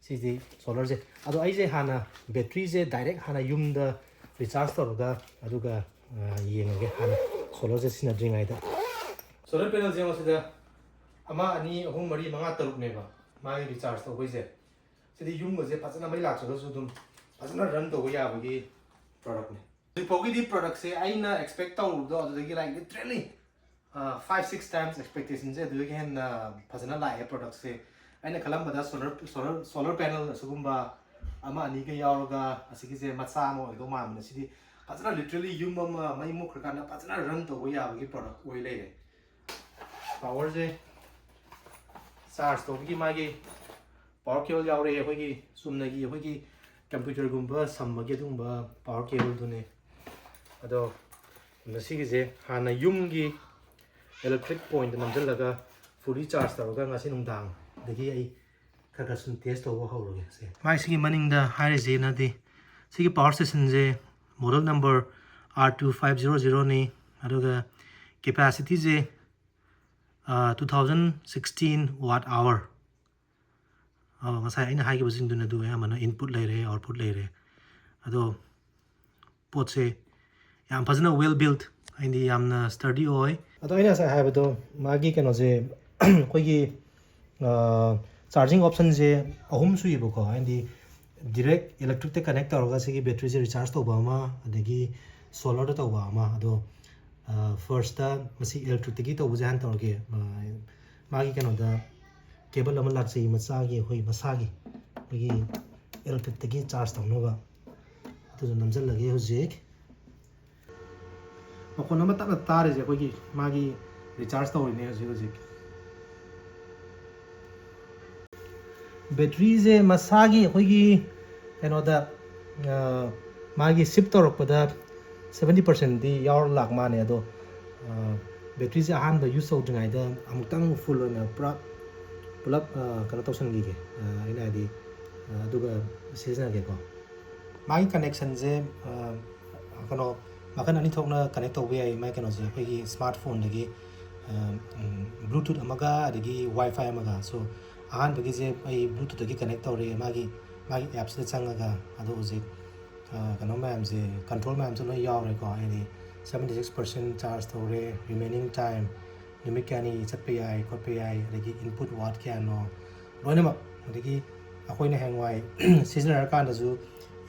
ꯁꯤꯗꯤ ꯁꯣꯂꯔꯁꯦ꯫ ꯑꯗꯣ ꯑꯩꯁꯦ ꯍꯥꯟꯅ ꯕꯦꯇ꯭ꯔꯤꯁꯦ ꯗꯥꯏꯔꯦꯛ ꯍꯥꯟꯅ ꯌꯨꯝꯗ ꯔꯤꯆꯥꯔꯖ ꯇꯧꯔꯒ, ꯑꯗꯨꯒ ꯑ, ꯌꯦꯡꯉꯒꯦ, ꯍꯥꯟꯅ ꯁꯣꯂꯔꯁꯦ ꯁꯤꯖꯤꯟꯅꯗ꯭ꯔꯤꯉꯩꯗ꯫ ꯁꯣꯂꯔ ꯄꯦꯅꯦꯜꯁꯦ ꯌꯦꯡꯉꯣ, ꯁꯤꯗ ꯑꯃ, ꯑꯅꯤ, ꯑꯍꯨꯝ, ꯃꯔꯤ, ꯃꯉꯥ, ꯇꯔꯨꯛꯅꯦꯕ ꯃꯥꯒꯤ ꯔꯤꯆꯥꯔꯖ ꯇꯧꯕꯩꯁꯦ꯫ ꯁꯤꯗꯤ ꯌꯨꯝꯒꯁꯦ ꯐꯖꯅ ꯃꯩ ꯂꯥꯛꯇ꯭ꯔꯒꯁꯨ ꯑꯗꯨꯝ ꯐꯖꯅ ꯔꯟ ꯇꯧꯕ ꯌꯥꯕꯒꯤ ꯄ꯭ꯔꯗꯛꯅꯦ꯫ ꯍꯧꯖꯤꯛꯐꯥꯎꯒꯤꯗꯤ ꯄ꯭ꯔꯗꯛꯁꯦ ꯑꯩꯅ ꯑꯦꯛꯁꯄꯦꯛ ꯇꯧꯔꯨꯕꯗꯣ ꯑꯗꯨꯗꯒꯤ, like, literary five six times ꯑꯦꯛꯁꯄꯦꯛꯇꯦꯁꯟꯁꯦ ꯑꯗꯨꯗꯒꯤ ꯍꯦꯟꯅ ꯐꯖꯅ ꯂꯥꯛꯑꯦ ꯄ꯭ꯔꯗꯛꯁꯦ꯫ ꯑꯩꯅ ꯈꯜꯂꯝꯕꯗ ꯁꯣꯂꯔ ꯁꯣꯂꯔ ꯁꯣꯂꯔ ꯄꯦꯅꯦꯜ ꯑꯁꯤꯒꯨꯝꯕ ꯑꯃ ꯑꯅꯤꯒ ꯌꯥꯎꯔꯒ ꯑꯁꯤꯒꯤꯁꯦ ꯃꯆꯥ ꯑꯃ ꯑꯣꯏꯗꯧ ꯃꯥꯟꯕꯅꯦ꯫ ꯁꯤꯗꯤ ꯐꯖꯅ ꯂꯤꯇꯔꯦꯂꯤ ꯌꯨꯝ ꯑꯃ ꯃꯩ ꯃꯨꯠꯈ꯭ꯔꯀꯥꯟꯗ ꯐꯖꯅ ꯔꯟ ꯇꯧꯕ ꯌꯥꯕꯒꯤ ꯄ꯭ꯔꯗꯛ ꯑꯣꯏ ꯂꯩꯔꯦ꯫ ꯄꯥꯋꯔꯁꯦ ꯆꯥꯔꯖ ꯇꯧꯕꯒꯤ ꯃꯥꯒꯤ ꯄꯥꯋꯔ ꯀꯦꯕꯜ ꯌꯥꯎꯔꯛꯑꯦ, ꯑꯩꯈꯣꯏꯒꯤ ꯆꯨꯝꯅꯒꯤ ꯑꯩꯈꯣꯏꯒꯤ ꯀꯝꯄ꯭ꯌꯨꯇꯔꯒꯨꯝꯕ ꯁꯝꯕꯒꯤ ꯑꯗꯨꯒꯨꯝꯕ ꯄꯥꯋꯔ ꯀꯦꯕꯜꯗꯨꯅꯦ꯫ ꯑꯗꯣ ꯃꯁꯤꯒꯤꯁꯦ ꯍꯥꯟꯅ ꯌꯨꯝꯒꯤ ꯏꯂꯦꯛꯇ꯭ꯔꯤꯛ ꯄꯣꯏꯟꯠꯇ ꯅꯝꯁꯤꯜꯂꯒ ꯐꯨꯜꯂꯤ ꯆꯥꯔꯖ ꯇꯧꯔꯒ ꯉꯁꯤ ꯅꯨꯡꯗꯥꯡꯗꯒꯤ ꯑꯩ ꯈꯔ ꯈꯔ ꯁꯨꯝ ꯇꯦꯁ ꯇꯧꯕ ꯍꯧꯔꯒꯦ꯫ ꯁꯦ, ꯃꯥꯏ ꯁꯤꯒꯤ ꯃꯅꯤꯡꯗ ꯍꯥꯏꯔꯤꯁꯤꯅꯗꯤ ꯁꯤꯒꯤ ꯄꯥꯋꯔ ꯁ꯭ꯇꯦꯁꯟꯁꯦ model number R two five zero ꯖꯤꯔꯣꯅꯤ꯫ ꯑꯗꯨꯒ ꯀꯦꯄꯥꯁꯤꯇꯤꯁꯦ two thousand sixteen watt hour. ꯉꯁꯥꯏ ꯑꯩꯅ ꯍꯥꯏꯈꯤꯕꯁꯤꯡꯗꯨꯅ ꯑꯗꯨ ꯑꯌꯥꯝꯕꯅ ꯏꯟꯄꯨꯠ ꯂꯩꯔꯦ, ꯑꯥꯎꯠꯄꯨꯠ ꯂꯩꯔꯦ꯫ ꯑꯗꯣ ꯄꯣꯠꯁꯦ ꯌꯥꯝ ꯐꯖꯅ ꯋꯦꯜ ꯕꯤꯜꯠ, ꯍꯥꯏꯗꯤ ꯌꯥꯝꯅ ꯁ꯭ꯇꯔꯗꯤ ꯑꯣꯏ꯫ ꯑꯗꯣ ꯑꯩꯅ ꯉꯁꯥꯏ ꯍꯥꯏꯕꯗꯣ, ꯃꯥꯒꯤ ꯀꯩꯅꯣꯁꯦ ꯑꯩꯈꯣꯏꯒꯤ ꯆꯥꯔꯖꯤꯡ ꯑꯣꯞꯁꯟꯁꯦ ꯑꯍꯨꯝ ꯁꯨꯏꯌꯦꯕꯀꯣ꯫ ꯍꯥꯏꯗꯤ ꯗꯤꯔꯦꯛ ꯏꯂꯦꯛꯇ꯭ꯔꯤꯛꯇ ꯀꯅꯦꯛ ꯇꯧꯔꯒ ꯁꯤꯒꯤ ꯕꯦꯇ꯭ꯔꯤꯁꯦ ꯔꯤꯆꯥꯔꯖ ꯇꯧꯕ ꯑꯃ, ꯑꯗꯒꯤ ꯁꯣꯂꯔꯗ ꯇꯧꯕ ꯑꯃ꯫ ꯑꯗꯣ ꯐꯥꯔꯁꯇ ꯃꯁꯤ ꯏꯂꯦꯛꯇ꯭ꯔꯤꯛꯇꯒꯤ ꯇꯧꯕꯁꯦ ꯍꯥꯟꯅ ꯇꯧꯔꯒꯦ꯫ ꯃꯥꯒꯤ ꯀꯩꯅꯣꯗ ꯀꯦꯕꯜ ꯑꯃ ꯂꯥꯛꯆꯩ, ꯃꯆꯥꯒꯤ, ꯑꯩꯈꯣꯏ ꯃꯁꯥꯒꯤ, ꯑꯩꯈꯣꯏꯒꯤ ꯏꯂꯦꯛꯇ꯭ꯔꯤꯛꯇꯒꯤ ꯆꯥꯔꯖ ꯇꯧꯅꯕ꯫ ꯑꯗꯨꯁꯨ ꯅꯝꯁꯤꯜꯂꯒꯦ ꯍꯧꯖꯤꯛ꯫ ꯃꯈꯣꯟ ꯑꯃ ꯇꯞꯅ ꯇꯥꯔꯤꯁꯦ ꯑꯩꯈꯣꯏꯒꯤ ꯃꯥꯒꯤ ꯔꯤꯆꯥꯔꯖ ꯇꯧꯔꯤꯅꯦ ꯍꯧꯖꯤꯛ ꯍꯧꯖꯤꯛ꯫ ꯕꯦꯇ꯭ꯔꯤꯁꯦ ꯃꯁꯥꯒꯤ ꯑꯩꯈꯣꯏꯒꯤ ꯀꯩꯅꯣꯗ, ꯑ, ꯃꯥꯒꯤ ꯁꯤꯞ ꯇꯧꯔꯛꯄꯗ ꯁꯕꯦꯟꯇꯤ ꯄꯥꯔꯁꯦꯟꯗꯤ ꯌꯥꯎꯔ ꯂꯥꯛ ꯃꯥꯜꯂꯦ꯫ ꯑꯗꯣ, ꯑ, ꯕꯦꯇ꯭ꯔꯤꯁꯦ ꯑꯍꯥꯟꯕ ꯌꯨꯁ ꯇꯧꯗ꯭ꯔꯤꯉꯩꯗ ꯑꯃꯨꯛꯇꯪ ꯐꯨꯜ ꯑꯣꯏꯅ ꯄꯨꯔꯥ ꯄꯨꯂꯞ, ꯑ, ꯀꯩꯅꯣ ꯇꯧꯁꯟꯈꯤꯒꯦ꯫ ꯑ, ꯑꯩꯅ ꯍꯥꯏꯗꯤ, ꯑ, ꯑꯗꯨꯒ ꯁꯤꯖꯤꯟꯅꯒꯦꯀꯣ꯫ ꯃꯥꯒꯤ ꯀꯅꯦꯛꯁꯟꯁꯦ, ꯑ, ꯀꯩꯅꯣ, ꯃꯈꯜ ꯑꯅꯤ ꯊꯣꯛꯅ ꯀꯅꯦꯛ ꯇꯧꯕ ꯌꯥꯏ꯫ ꯃꯥꯒꯤ ꯀꯩꯅꯣꯁꯦ ꯑꯩꯈꯣꯏꯒꯤ ꯁ꯭ꯃꯥꯔꯠ ꯐꯣꯟꯗꯒꯤ, ꯑ, ꯎꯝ, ꯕ꯭ꯂꯨꯇꯨꯠ ꯑꯃꯒ ꯑꯗꯒꯤ ꯋꯥꯏꯐꯥꯏ ꯑꯃꯒ꯫ ꯁꯣ, ꯑꯍꯥꯟꯕꯒꯤꯁꯦ ꯑꯩ ꯕ꯭ꯂꯨꯇꯨꯠꯇꯒꯤ ꯀꯅꯦꯛ ꯇꯧꯔꯦ, ꯃꯥꯒꯤ, ꯃꯥꯒꯤ ꯑꯦꯞꯁꯤꯗ ꯆꯪꯉꯒ꯫ ꯑꯗꯣ ꯍꯧꯖꯤꯛ, ꯑ, ꯀꯩꯅꯣ ꯃꯌꯥꯝꯁꯦ, ꯀꯟꯇ꯭ꯔꯣꯜ ꯃꯌꯥꯝꯁꯦ ꯂꯣꯏ ꯌꯥꯎꯔꯦꯀꯣ꯫ ꯍꯥꯏꯗꯤ ꯁꯕꯦꯟꯇꯤ ꯁꯤꯛꯁ ꯄꯥꯔꯁꯦꯟ ꯆꯥꯔꯖ ꯇꯧꯔꯦ, ꯔꯤꯃꯦꯅꯤꯡ ꯇꯥꯏꯝ, ꯅꯨꯃꯤꯠ ꯀꯌꯥꯅꯤ ꯆꯠꯄ ꯌꯥꯏ ꯈꯣꯠꯄ ꯌꯥꯏ, ꯑꯗꯒꯤ ꯏꯟꯄꯨꯠ ꯋꯥꯠ ꯀꯌꯥꯅꯣ, ꯂꯣꯏꯅꯃꯛ꯫ ꯑꯗꯒꯤ ꯑꯩꯈꯣꯏꯅ ꯍꯌꯦꯡꯋꯥꯏ ꯁꯤꯖꯤꯟꯅꯔꯀꯥꯟꯗꯁꯨ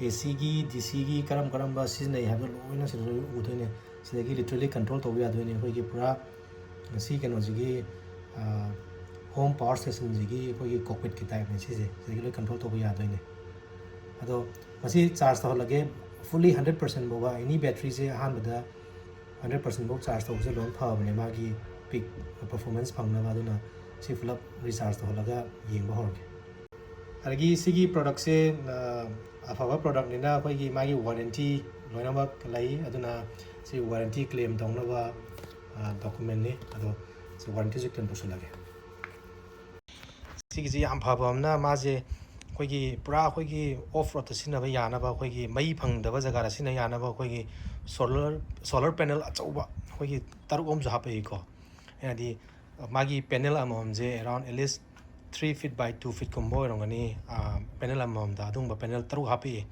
ꯑꯦ ꯁꯤꯒꯤ, ꯗꯤ ꯁꯤꯒꯤ ꯀꯔꯝ ꯀꯔꯝꯕ ꯁꯤꯖꯤꯟꯅꯩ ꯍꯥꯏꯕꯗꯣ ꯂꯣꯏꯅ ꯁꯤꯗ ꯂꯣꯏ ꯎꯗꯣꯏꯅꯦ꯫ ꯁꯤꯗꯒꯤ literally control ꯇꯧꯕ ꯌꯥꯗꯣꯏꯅꯦ꯫ ꯑꯩꯈꯣꯏꯒꯤ ꯄꯨꯔꯥ ꯁꯤ ꯀꯩꯅꯣꯁꯤꯒꯤ, home power stationꯁꯤꯒꯤ ꯑꯩꯈꯣꯏꯒꯤ cockpitꯀꯤ typeꯅꯦ ꯁꯤꯁꯦ꯫ ꯁꯤꯗꯒꯤ ꯂꯣꯏ control ꯇꯧꯕ ꯌꯥꯗꯣꯏꯅꯦ꯫ ꯑꯗꯣ ꯃꯁꯤ charge ꯇꯧꯍꯜꯂꯒꯦ꯫ Fully hundred percent ꯐꯥꯎꯕ, any batteryꯁꯦ ꯑꯍꯥꯟꯕꯗ hundred percent ꯐꯥꯎ charge ꯇꯧꯕꯁꯦ ꯂꯣꯏ ꯐꯕꯅꯦ, ꯃꯥꯒꯤ peak performance ꯐꯪꯅꯕ꯫ ꯑꯗꯨꯅ ꯁꯤ ꯄꯨꯂꯞ recharge ꯇꯧꯍꯜꯂꯒ ꯌꯦꯡꯕ ꯍꯧꯔꯒꯦ꯫ ꯑꯗꯒꯤ ꯁꯤꯒꯤ productꯁꯦ, ꯑ, ꯑꯐꯕ productꯅꯤꯅ ꯑꯩꯈꯣꯏꯒꯤ ꯃꯥꯒꯤ warranty ꯂꯣꯏꯅꯃꯛ ꯂꯩ꯫ ꯑꯗꯨꯅ ꯁꯤ warranty claim ꯇꯧꯅꯕ, ꯑ, documentꯅꯤ꯫ ꯑꯗꯣ ꯁꯤ warrantyꯁꯨ claim ꯇꯧꯁꯜꯂꯒꯦ꯫ ꯁꯤꯒꯤꯁꯤ ꯌꯥꯝ ꯐꯕ ꯑꯃꯅ, ꯃꯥꯁꯦ ꯑꯩꯈꯣꯏꯒꯤ ꯄꯨꯔꯥ ꯑꯩꯈꯣꯏꯒꯤ off roadꯇ ꯁꯤꯖꯤꯟꯅꯕ ꯌꯥꯅꯕ, ꯑꯩꯈꯣꯏꯒꯤ ꯃꯩ ꯐꯪꯗꯕ ꯖꯒꯥꯗ ꯁꯤꯖꯤꯟꯅ ꯌꯥꯅꯕ ꯑꯩꯈꯣꯏꯒꯤ solar, solar panel ꯑꯆꯧꯕ ꯑꯩꯈꯣꯏꯒꯤ ꯇꯔꯨꯛ ꯑꯃꯁꯨ ꯍꯥꯞꯄꯛꯏꯀꯣ꯫ ꯍꯥꯏꯗꯤ ꯃꯥꯒꯤ panel ꯑꯃꯃꯝꯁꯦ around at least three feet by two feetꯀꯨꯝꯕ ꯑꯣꯏꯔꯝꯒꯅꯤ, ꯑ, panel ꯑꯃꯃꯝꯗ꯫ ꯑꯗꯨꯒꯨꯝꯕ panel ꯇꯔꯨꯛ ꯍꯥꯞꯄꯛꯏ꯫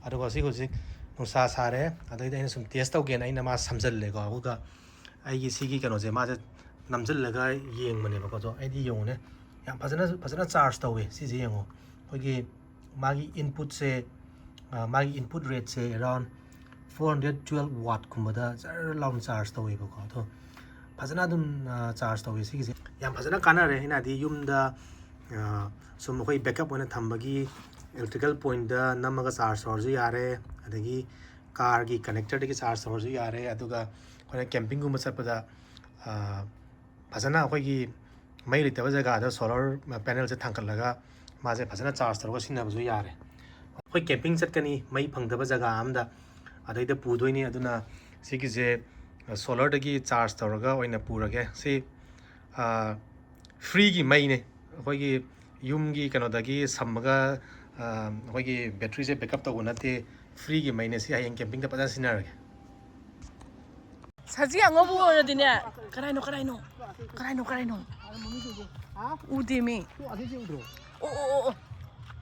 ꯑꯗꯨꯒ ꯁꯤ ꯍꯧꯖꯤꯛ ꯅꯨꯡꯁꯥ ꯁꯥꯔꯦ, ꯑꯗꯩꯗ ꯑꯩꯅ ꯁꯨꯝ test ꯇꯧꯒꯦꯅ ꯑꯩꯅ ꯃꯥ ꯁꯝꯖꯜꯂꯦꯀꯣ꯫ ꯑꯗꯨꯒ ꯑꯩꯒꯤ ꯁꯤꯒꯤ ꯀꯩꯅꯣꯁꯦ ꯃꯥꯁꯦ ꯅꯝꯁꯤꯜꯂꯒ ꯌꯦꯡꯕꯅꯦꯕꯀꯣ꯫ ꯑꯗꯣ ꯑꯩꯗꯤ ꯌꯦꯡꯉꯨꯅꯦ, ꯌꯥꯝ ꯐꯖꯅ, ꯐꯖꯅ charge ꯇꯧꯋꯦ꯫ ꯁꯤꯁꯦ ꯌꯦꯡꯉꯣ, ꯑꯩꯈꯣꯏꯒꯤ ꯃꯥꯒꯤ inputꯁꯦ, ꯑ, ꯃꯥꯒꯤ input rateꯁꯦ around four hundred twelve wattꯀꯨꯝꯕꯗ ꯖꯔ ꯂꯥꯎꯅ charge ꯇꯧꯋꯦꯕꯀꯣ꯫ ꯑꯗꯣ ꯐꯖꯅ ꯑꯗꯨꯝ, ꯑ, charge ꯇꯧꯋꯦ ꯁꯤꯒꯤꯁꯦ꯫ ꯌꯥꯝ ꯐꯖꯅ ꯀꯥꯟꯅꯔꯦ꯫ ꯑꯩꯅ ꯍꯥꯏꯗꯤ ꯌꯨꯝꯗ, ꯑ, ꯁꯨꯝ ꯑꯩꯈꯣꯏ backup ꯑꯣꯏꯅ ꯊꯝꯕꯒꯤ electrical pointꯇ ꯅꯝꯃꯒ charge ꯇꯧꯔꯁꯨ ꯌꯥꯔꯦ, ꯑꯗꯒꯤ carꯒꯤ connectorꯗꯒꯤ charge ꯇꯧꯔꯁꯨ ꯌꯥꯔꯦ꯫ ꯑꯗꯨꯒ ꯑꯩꯈꯣꯏꯅ campingꯒꯨꯝꯕ ꯆꯠꯄꯗ, ꯑ, ꯐꯖꯅ ꯑꯩꯈꯣꯏꯒꯤ ꯃꯩ ꯂꯩꯇꯕ ꯖꯒꯥꯗ solar panelꯁꯦ ꯊꯥꯡꯒꯠꯂꯒ ꯃꯥꯁꯦ ꯐꯖꯅ charge ꯇꯧꯔꯒ ꯁꯤꯖꯤꯟꯅꯕꯁꯨ ꯌꯥꯔꯦ꯫ ꯑꯩꯈꯣꯏ camping ꯆꯠꯀꯅꯤ ꯃꯩ ꯐꯪꯗꯕ ꯖꯒꯥ ꯑꯃꯗ, ꯑꯗꯩꯗ ꯄꯨꯗꯣꯏꯅꯤ꯫ ꯑꯗꯨꯅ ꯁꯤꯒꯤꯁꯦ solarꯗꯒꯤ charge ꯇꯧꯔꯒ ꯑꯣꯏꯅ ꯄꯨꯔꯒꯦ꯫ ꯁꯤ, ꯑ, freeꯒꯤ ꯃꯩꯅꯦ꯫ ꯑꯩꯈꯣꯏꯒꯤ ꯌꯨꯝꯒꯤ ꯀꯩꯅꯣꯗꯒꯤ ꯁꯝꯃꯒ, ꯑ, ꯑꯩꯈꯣꯏꯒꯤ batteryꯁꯦ backup ꯇꯧꯕ ꯅꯠꯇꯦ, freeꯒꯤ ꯃꯩꯅꯦ꯫ ꯁꯤ ꯍꯌꯦꯡ campingꯗ ꯐꯖꯅ ꯁꯤꯖꯤꯟꯅꯔꯒꯦ꯫ ꯁꯖꯤ ꯑꯉꯧꯕ ꯑꯣꯏꯔꯗꯤꯅꯦ꯫ ꯀꯔꯥꯏꯅꯣ, ꯀꯔꯥꯏꯅꯣ? ꯀꯔꯥꯏꯅꯣ, ꯀꯔꯥꯏꯅꯣ? ꯎꯗꯦꯃꯤ꯫ ꯑꯣ, ꯑꯣ, ꯑꯣ, ꯑꯣ꯫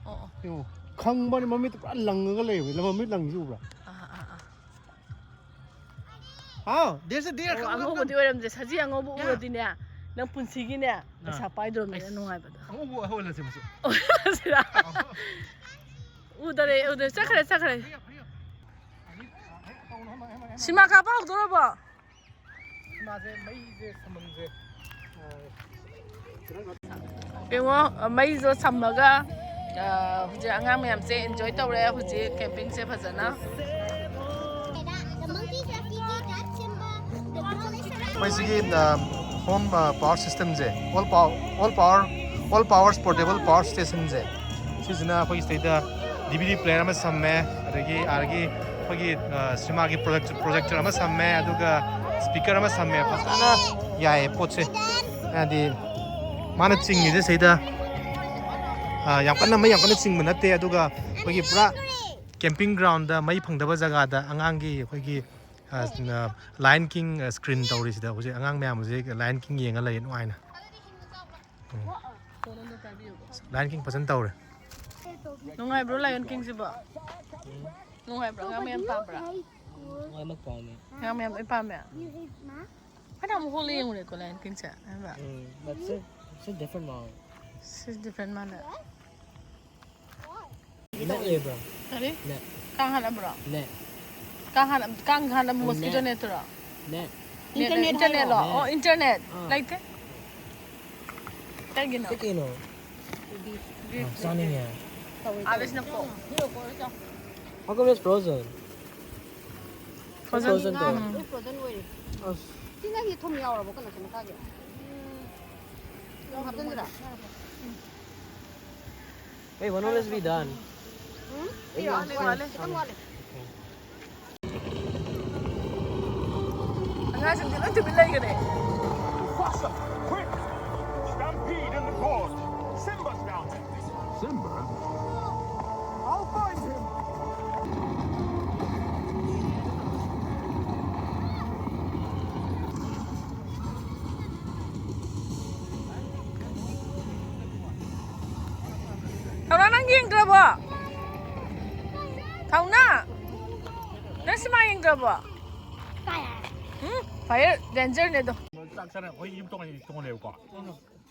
ꯑꯣ, ꯑꯣ꯫ ꯌꯦꯡꯉꯣ, ꯈꯪꯕꯅꯤ, ꯃꯃꯤꯠꯇ ꯄꯨꯔꯥ ꯂꯪꯉꯒ ꯂꯩꯌꯦꯕ꯫ ꯃꯃꯤꯠ ꯂꯪꯉꯤꯁꯦ ꯎꯕ꯭ꯔꯥ? ꯑꯥ, ꯑꯥ, ꯑꯥ꯫ ꯍꯥꯎ, there's a deer. ꯑꯣ, come, come, ꯑꯉꯧꯕꯗꯤ come. ꯑꯣꯏꯔꯝꯗ꯭ꯔꯦ꯫ ꯁꯖꯤ ꯑꯉꯧꯕ ꯌꯥ꯫ ꯎꯔꯗꯤꯅꯦ, ꯅꯪ ꯄꯨꯟꯁꯤꯒꯤꯅꯦ ꯄꯩꯁꯥ ꯄꯥꯏꯗ꯭ꯔꯣꯕꯅꯤꯅ ꯅꯨꯡꯉꯥꯏꯕꯗꯣ꯫ ꯑꯃꯨꯛ ꯑꯣꯜꯍꯜꯂꯁꯦ ꯃꯁꯤ꯫ ꯎꯗꯔꯦ, ꯎꯗꯔꯦ꯫ ꯆꯠꯈ꯭ꯔꯦ, ꯆꯠꯈ꯭ꯔꯦ꯫ ꯁꯤꯃꯥ ꯀꯥꯞꯄ ꯍꯧꯗꯣꯔꯕꯣ? ꯁꯤꯃꯥꯁꯦ ꯃꯩꯁꯦ ꯁꯝꯃꯝꯁꯦ꯫ ꯌꯦꯡꯉꯣ, ꯃꯩꯁꯨ ꯁꯝꯃꯒ, ꯑ, ꯍꯧꯖꯤꯛ ꯑꯉꯥꯡ ꯃꯌꯥꯝꯁꯦ enjoy ꯇꯧꯔꯦ ꯍꯧꯖꯤꯛ campingꯁꯦ ꯐꯖꯅ꯫ ꯑꯩꯈꯣꯏ ꯁꯤꯒꯤ, ꯑ, home, ꯑ, power systemꯁꯦ, all power, all power, all powers portable power stationꯁꯦ, ꯁꯤꯁꯤꯅ ꯑꯩꯈꯣꯏꯒꯤ ꯁꯤꯗꯩꯗ DVD player ꯑꯃ ꯁꯝꯃꯦ, ꯑꯗꯒꯤ ꯑꯥꯗꯒꯤ ꯑꯩꯈꯣꯏꯒꯤ, ꯑ, ꯁꯤꯅꯦꯃꯥꯒꯤ project-, projector ꯑꯃ ꯁꯝꯃꯦ, ꯑꯗꯨꯒ speaker ꯑꯃ ꯁꯝꯃꯦ꯫ ꯐꯖꯅ ꯌꯥꯏꯌꯦ ꯄꯣꯠꯁꯦ꯫ ꯍꯥꯏꯗꯤ ꯃꯥꯅ ꯆꯤꯡꯉꯤꯁꯦ ꯁꯤꯗ, ꯑ, ꯌꯥꯝ ꯀꯟꯅ, ꯃꯩ ꯌꯥꯝ ꯀꯟꯅ ꯆꯤꯡꯕ ꯅꯠꯇꯦ, ꯑꯗꯨꯒ ꯑꯩꯈꯣꯏꯒꯤ ꯄꯨꯔꯥ camping groundꯗ ꯃꯩ ꯐꯪꯗꯕ ꯖꯒꯥꯗ ꯑꯉꯥꯡꯒꯤ ꯑꯩꯈꯣꯏꯒꯤ, ꯑ, Lion King, ꯑ, screen ꯇꯧꯔꯤꯁꯤꯗ ꯍꯧꯖꯤꯛ ꯑꯉꯥꯡ ꯃꯌꯥꯝ ꯍꯧꯖꯤꯛ Lion King ꯌꯦꯡꯉ ꯂꯩꯌꯦ ꯅꯨꯡꯉꯥꯏꯅ꯫ ꯎꯝ꯫ Lion King ꯐꯖꯅ ꯇꯧꯔꯦ꯫ ꯅꯨꯡꯉꯥꯏꯕ꯭ꯔꯣ Lion Kingꯁꯤꯕꯣ? ꯅꯨꯡꯉꯥꯏꯕ꯭ꯔꯣ? ꯑꯉꯥꯡ ꯃꯌꯥꯝ ꯄꯥꯝꯕ꯭ꯔꯥ? ꯂꯣꯏꯅꯃꯛ ꯄꯥꯝꯃꯦ꯫ ꯑꯉꯥꯡ ꯃꯌꯥꯝ ꯂꯣꯏ ꯄꯥꯝꯃꯦ? ꯐꯅꯌꯥꯝ ꯍꯣꯜꯂ ꯌꯦꯡꯉꯨꯔꯦꯀꯣ Lion Kingꯁꯦ, ꯍꯥꯏꯕ? ꯎꯝ, but it's a, it's a different ꯃꯑꯣꯡ꯫ It's different ꯃꯥꯜꯂꯦ꯫ ꯅꯦꯠ ꯂꯩꯕ꯭ꯔꯣ? ꯀꯔꯤ? ꯅꯦꯠ꯫ ꯀꯥꯡ ꯍꯥꯠꯂꯝꯕ꯭ꯔꯣ? ꯅꯦꯠ꯫ ꯀꯥꯡ ꯍꯥꯠꯂꯝ-, ꯀꯥꯡ ꯍꯥꯠꯂꯝꯕ ꯅꯦꯠ꯫ Mosquito netꯇꯨꯔꯣ? ꯅꯦꯠ꯫ Internet net. ꯍꯥꯏꯔꯣ? ꯑꯣ, ꯏꯟꯇꯔꯅꯦꯠ꯫ ꯑꯥ꯫ ꯂꯩꯇꯦ꯫ ꯀꯩꯒꯤꯅꯣ? ꯁꯤ ꯀꯩꯅꯣ? ꯕꯤꯐ꯫ ꯕꯤꯐ꯫ ꯑꯥ, ꯆꯥꯅꯤꯡꯉꯦ꯫ ꯑꯥꯂꯤꯁꯅ ꯄꯣꯛ꯫ How come it's frozen? Frozen꯫ Frozen ꯇꯧꯋꯦ꯫ ꯎꯝ꯫ ꯂꯣꯏ frozen ꯑꯣꯏꯔꯦ꯫ ꯑꯁ꯫ ꯁꯤ ꯅꯪꯒꯤ ꯊꯨꯝ ꯌꯥꯎꯔꯕꯣ ꯀꯩꯅꯣꯁꯦ ꯃꯈꯥꯒꯤ? ꯊꯨꯝ ꯍꯥꯞꯆꯤꯟꯁꯤꯔꯥ? Wait, when will this be done? ꯎꯝ? ꯁꯤꯔꯣ? ꯋꯥꯠꯂꯤ, ꯋꯥꯠꯂꯤ꯫ ꯈꯤꯇꯪ ꯋꯥꯠꯂꯤ꯫ ꯑꯉꯥꯡꯁꯤꯡꯗꯤ ꯂꯣꯏ ꯇꯨꯃꯤꯟ ꯂꯩꯈꯔꯦ꯫ Mufasa, quick! Stampede in the gorge. Simba's down there. Simba? I'll find him. ꯊꯧꯅꯥ, ꯅꯪ ꯌꯦꯡꯗ꯭ꯔꯕꯣ? ꯊꯧꯅꯥ, ꯅꯪ ꯁꯤꯃꯥ ꯌꯦꯡꯗ꯭ꯔꯕꯣ? ꯎꯝ, fire dangerꯅꯦ ꯑꯗꯣ꯫ ꯆꯥꯛ ꯆꯥꯅ ꯑꯩꯈꯣꯏ ꯌꯨꯝ ꯇꯣꯡꯉꯥꯟ ꯇꯣꯡꯉꯥꯟꯂꯦꯕꯀꯣ꯫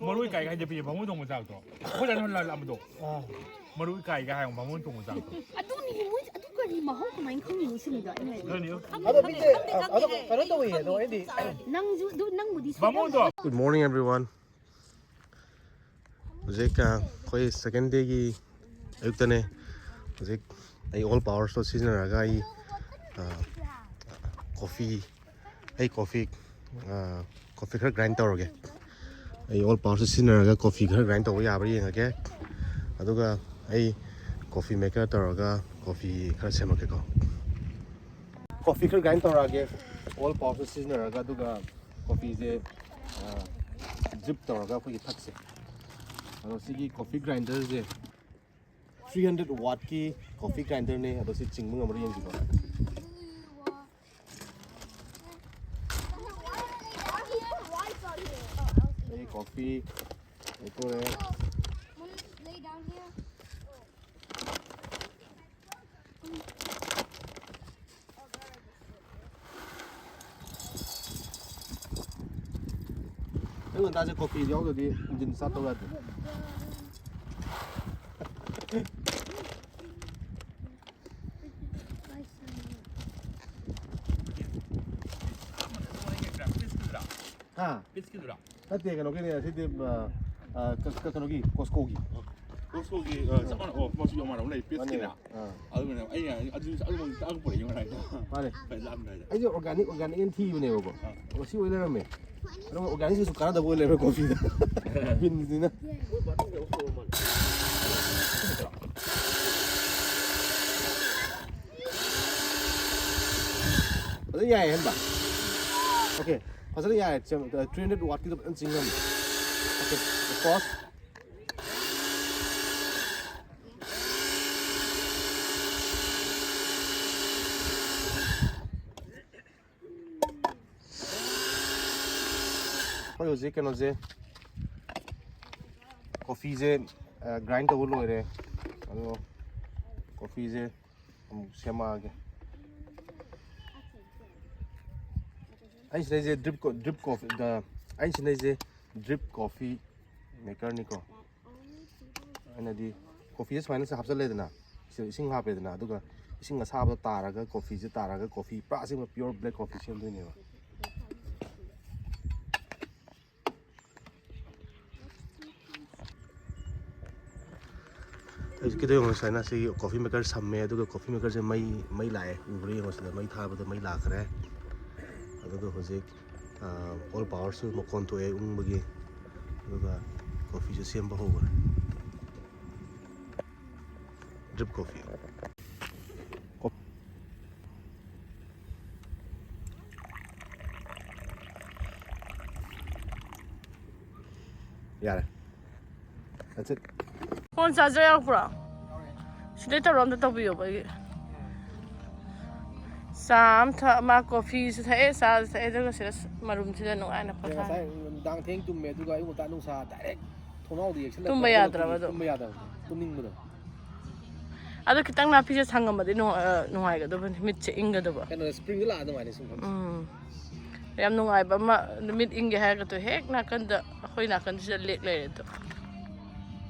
ꯃꯔꯣꯏ ꯀꯥꯏꯒ ꯍꯥꯏꯗꯤ ꯄꯤꯌꯦ ꯕꯥꯃꯣꯟ ꯊꯣꯡꯕ ꯆꯥꯛꯇꯣ꯫ ꯑꯩꯈꯣꯏ ꯗꯥꯅ ꯍꯣꯏ ꯂꯥꯛꯑꯝꯕꯗꯣ꯫ ꯃꯔꯣꯏ ꯀꯥꯏꯒ ꯍꯥꯏ ꯕꯥꯃꯣꯟ ꯊꯣꯡꯕ ꯆꯥꯛꯇꯣ꯫ ꯑꯗꯨꯅꯤ ꯃꯣꯏ ꯑꯗꯨ ꯀꯔꯤ ꯃꯍꯥꯎ ꯀꯃꯥꯏꯅ ꯈꯪꯉꯤꯅꯣ ꯁꯤꯅꯤꯗ ꯑꯩꯅ ꯍꯥꯏꯗꯤ꯫ ꯑꯗꯨꯅꯤ꯫ ꯑꯗꯣ ꯃꯤꯁꯦ ꯑꯗꯣ ꯀꯩꯅꯣ ꯇꯧꯋꯦ ꯑꯗꯣ ꯑꯩꯗꯤ꯫ ꯅꯪꯁꯨ ꯑꯗꯨ ꯅꯪꯕꯨꯗꯤ ꯁꯣꯏꯔꯝꯃꯣꯏ꯫ ꯕꯥꯃꯣꯟꯗꯣ꯫ Good morning, everyone. ꯍꯧꯖꯤꯛ, ꯑ, ꯑꯩꯈꯣꯏ second dayꯒꯤ ꯑꯌꯨꯛꯇꯅꯦ꯫ ꯍꯧꯖꯤꯛ ꯑꯩ all power ꯁꯣ ꯁꯤꯖꯤꯟꯅꯔꯒ ꯑꯩ, ꯑ, coffee, ꯑꯩ coffee, ꯑ, coffee ꯈꯔ grind ꯇꯧꯔꯒꯦ꯫ ꯑꯩ all power ꯁꯣ ꯁꯤꯖꯤꯟꯅꯔꯒ coffee ꯈꯔ grind ꯇꯧꯕ ꯌꯥꯕ꯭ꯔꯥ ꯌꯦꯡꯉꯒꯦ꯫ ꯑꯗꯨꯒ ꯑꯩ coffee maker ꯇꯧꯔꯒ coffee ꯈꯔ ꯁꯦꯝꯃꯛꯀꯦꯀꯣ꯫ Coffee ꯈꯔ grind ꯇꯧꯔꯛꯑꯒꯦ, all power ꯁꯣ ꯁꯤꯖꯤꯟꯅꯔꯒ, ꯑꯗꯨꯒ coffeeꯁꯦ, ꯑ, drip ꯇꯧꯔꯒ ꯑꯩꯈꯣꯏꯒꯤ ꯊꯛꯁꯦ꯫ ꯑꯗꯣ ꯁꯤꯒꯤ coffee grinderꯁꯦ three hundred wattꯀꯤ coffee grinderꯅꯦ꯫ ꯑꯗꯣ ꯁꯤ ꯆꯤꯡꯕ ꯉꯝꯕ꯭ꯔꯥ ꯌꯦꯡꯁꯤꯀꯣ꯫ ꯑꯩ coffee ꯂꯩꯊꯣꯔꯛꯑꯦ꯫ ꯑꯌꯨꯛ ꯉꯟꯇꯥꯁꯦ coffee ꯌꯥꯎꯗ꯭ꯔꯗꯤ engine start ꯇꯧ ꯌꯥꯗꯦ꯫ ꯍꯥ? ꯄꯤꯠꯁꯀꯤꯗꯨꯔꯥ? ꯅꯠꯇꯦ, ꯀꯩꯅꯣꯒꯤꯅꯦ, ꯑꯁꯤꯗꯤ, ꯑ, ꯑ, ꯀ-, ꯀ-, ꯀꯩꯅꯣꯒꯤ, Costcoꯒꯤ꯫ Costcoꯒꯤ, ꯑ, ꯆꯞ ꯃꯥꯟꯅ-, ꯑꯣ, ꯃꯆꯨ ꯌꯥꯝ ꯃꯥꯟꯅꯕ ꯂꯩ, ꯄꯤꯠꯁꯀꯤꯅꯦ꯫ ꯃꯥꯟꯅꯩ꯫ ꯑꯥ꯫ ꯑꯗꯨꯒꯅꯦ, ꯑꯩꯅ ꯑꯗꯨ, ꯑꯗꯨꯃꯛ ꯇꯥꯛꯄ ꯄꯨꯔꯛꯏ ꯉꯔꯥꯡꯗꯣ꯫ ꯃꯥꯅꯦ꯫ ꯐꯖꯅ ꯂꯥꯛꯑꯝꯗꯥꯏꯗ꯫ ꯑꯩꯁꯦ organic, organic ꯑꯅ ꯊꯤꯕꯅꯦꯕꯀꯣ꯫ ꯑꯥ꯫ ꯑꯣ, ꯁꯤ ꯑꯣꯏ ꯂꯩꯔꯝꯃꯦ꯫ ꯑꯗꯨꯒ organicꯁꯤꯁꯨ ꯀꯥꯟꯅꯗꯕ ꯑꯣꯏ ꯂꯩꯔꯝꯃꯦ coffeeꯗ꯫ ꯕꯤꯟꯁꯅꯤꯅ꯫ ꯐꯖꯅ ꯌꯥꯏꯌꯦ, ꯍꯦꯟꯕ꯫ Okay, ꯐꯖꯅ ꯌꯥꯏꯌꯦ꯫ ꯆꯦꯝ-, three hundred wattꯀꯤꯗꯣ ꯐꯖꯅ ꯆꯤꯡꯉꯝꯃꯦ꯫ Okay, pause꯫ ꯑꯩꯈꯣꯏ ꯍꯧꯖꯤꯛ ꯀꯩꯅꯣꯁꯦ, coffeeꯁꯦ, ꯑ, grind ꯇꯧꯕ ꯂꯣꯏꯔꯦ꯫ ꯑꯗꯣ coffeeꯁꯦ ꯑꯃꯨꯛ ꯁꯦꯝꯃꯛꯑꯒꯦ꯫ ꯑꯩꯅ ꯁꯤꯟꯅꯩꯁꯦ drip co- drip coffee ꯑꯩꯅ ꯁꯤꯟꯅꯩꯁꯦ drip coffee makerꯅꯤꯀꯣ꯫ ꯑꯩꯅꯗꯤ coffeeꯁꯦ ꯁꯨꯃꯥꯏꯅ ꯍꯥꯞꯆꯜꯂꯦꯗꯅ, ꯁꯤꯗ ꯏꯁꯤꯡ ꯍꯥꯞꯄꯦꯗꯅ, ꯑꯗꯨꯒ ꯏꯁꯤꯡ ꯑꯁꯥꯕꯗ ꯇꯥꯔꯒ coffeeꯁꯦ ꯇꯥꯔꯒ coffee ꯄꯨꯔꯥ ꯑꯁꯦꯡꯕ pure black coffee ꯁꯦꯝꯗꯣꯏꯅꯦꯕ꯫ ꯍꯧꯖꯤꯛꯀꯤꯗꯣ ꯌꯦꯡꯉꯣ, ꯁꯨꯃꯥꯏꯅ ꯁꯤꯒꯤ coffee maker ꯁꯝꯃꯦ, ꯑꯗꯨꯒ coffee makerꯁꯦ ꯃꯩ ꯃꯩ ꯂꯥꯛꯑꯦ, ꯎꯕ꯭ꯔꯥ ꯌꯦꯡꯉꯣ, ꯁꯤꯗ ꯃꯩ ꯊꯥꯕꯗ ꯃꯩ ꯂꯥꯛꯈ꯭ꯔꯦ꯫ ꯑꯗꯨꯒ ꯍꯧꯖꯤꯛ ꯑꯣꯜ ꯄꯥꯋꯔꯁꯨ ꯃꯈꯣꯟ ꯊꯣꯛꯑꯦ ꯎꯪꯕꯒꯤ, ꯑꯗꯨꯒ coffeeꯁꯨ ꯁꯦꯝꯕ ꯍꯧꯈ꯭ꯔꯦ꯫ Drip coffee꯫ ꯌꯥꯔꯦ꯫ That's it꯫ Phone charger ꯌꯥꯎꯔꯛꯄ꯭ꯔꯣ? ꯁꯤꯗꯩ ꯇꯧꯔꯣ, ꯑꯝꯇ ꯇꯧꯕꯤꯌꯣꯕ ꯑꯩꯒꯤ꯫ ꯆꯥ ꯑꯃ ꯊꯛ ꯃꯥ coffeeꯁꯨ ꯊꯛꯑꯦ, ꯆꯥꯁꯨ ꯊꯛꯑꯦ, ꯑꯗꯨꯒ ꯁꯤꯗ ꯃꯔꯨꯝꯁꯤꯗ ꯅꯨꯡꯉꯥꯏꯅ ꯄꯣꯊꯥꯔꯦ꯫ ꯉꯁꯥꯏ ꯅꯨꯡꯗꯥꯡ ꯊꯦꯡ ꯇꯨꯝꯃꯦ, ꯑꯗꯨꯒ ꯑꯌꯨꯛ ꯉꯟꯇꯥ ꯅꯨꯡꯁꯥ direct ꯊꯣꯡꯅꯥꯎꯗ ꯌꯦꯛꯁꯜꯂꯛꯄ꯫ ꯇꯨꯝꯕ ꯌꯥꯗ꯭ꯔꯕ ꯑꯗꯣ? ꯇꯨꯝꯕ ꯌꯥꯗꯕꯗꯣ, ꯇꯨꯝꯅꯤꯡꯕꯗꯣ꯫ ꯑꯗꯣ ꯈꯤꯇꯪ ꯅꯥꯄꯤꯁꯦ ꯁꯪꯉꯝꯃꯗꯤ ꯅꯨꯡ- ꯑ, ꯅꯨꯡꯉꯥꯏꯒꯗꯕꯅꯤ, ꯃꯤꯠꯁꯦ ꯏꯪꯒꯗꯕ꯫ ꯀꯩꯅꯣ springꯗ ꯂꯥꯛꯑ ꯅꯨꯡꯉꯥꯏꯅꯤ ꯁꯨꯝ ꯐꯝꯕꯁꯦ꯫ ꯎꯝ꯫ ꯌꯥꯝ ꯅꯨꯡꯉꯥꯏꯕ ꯑꯃ, ꯅꯨꯃꯤꯠ ꯏꯪꯒꯦ ꯍꯥꯏꯔꯒꯗꯣ ꯍꯦꯛ ꯅꯥꯀꯟꯗ, ꯑꯩꯈꯣꯏ ꯅꯥꯀꯟꯁꯤꯗ lake ꯂꯩꯔꯦ ꯑꯗꯣ꯫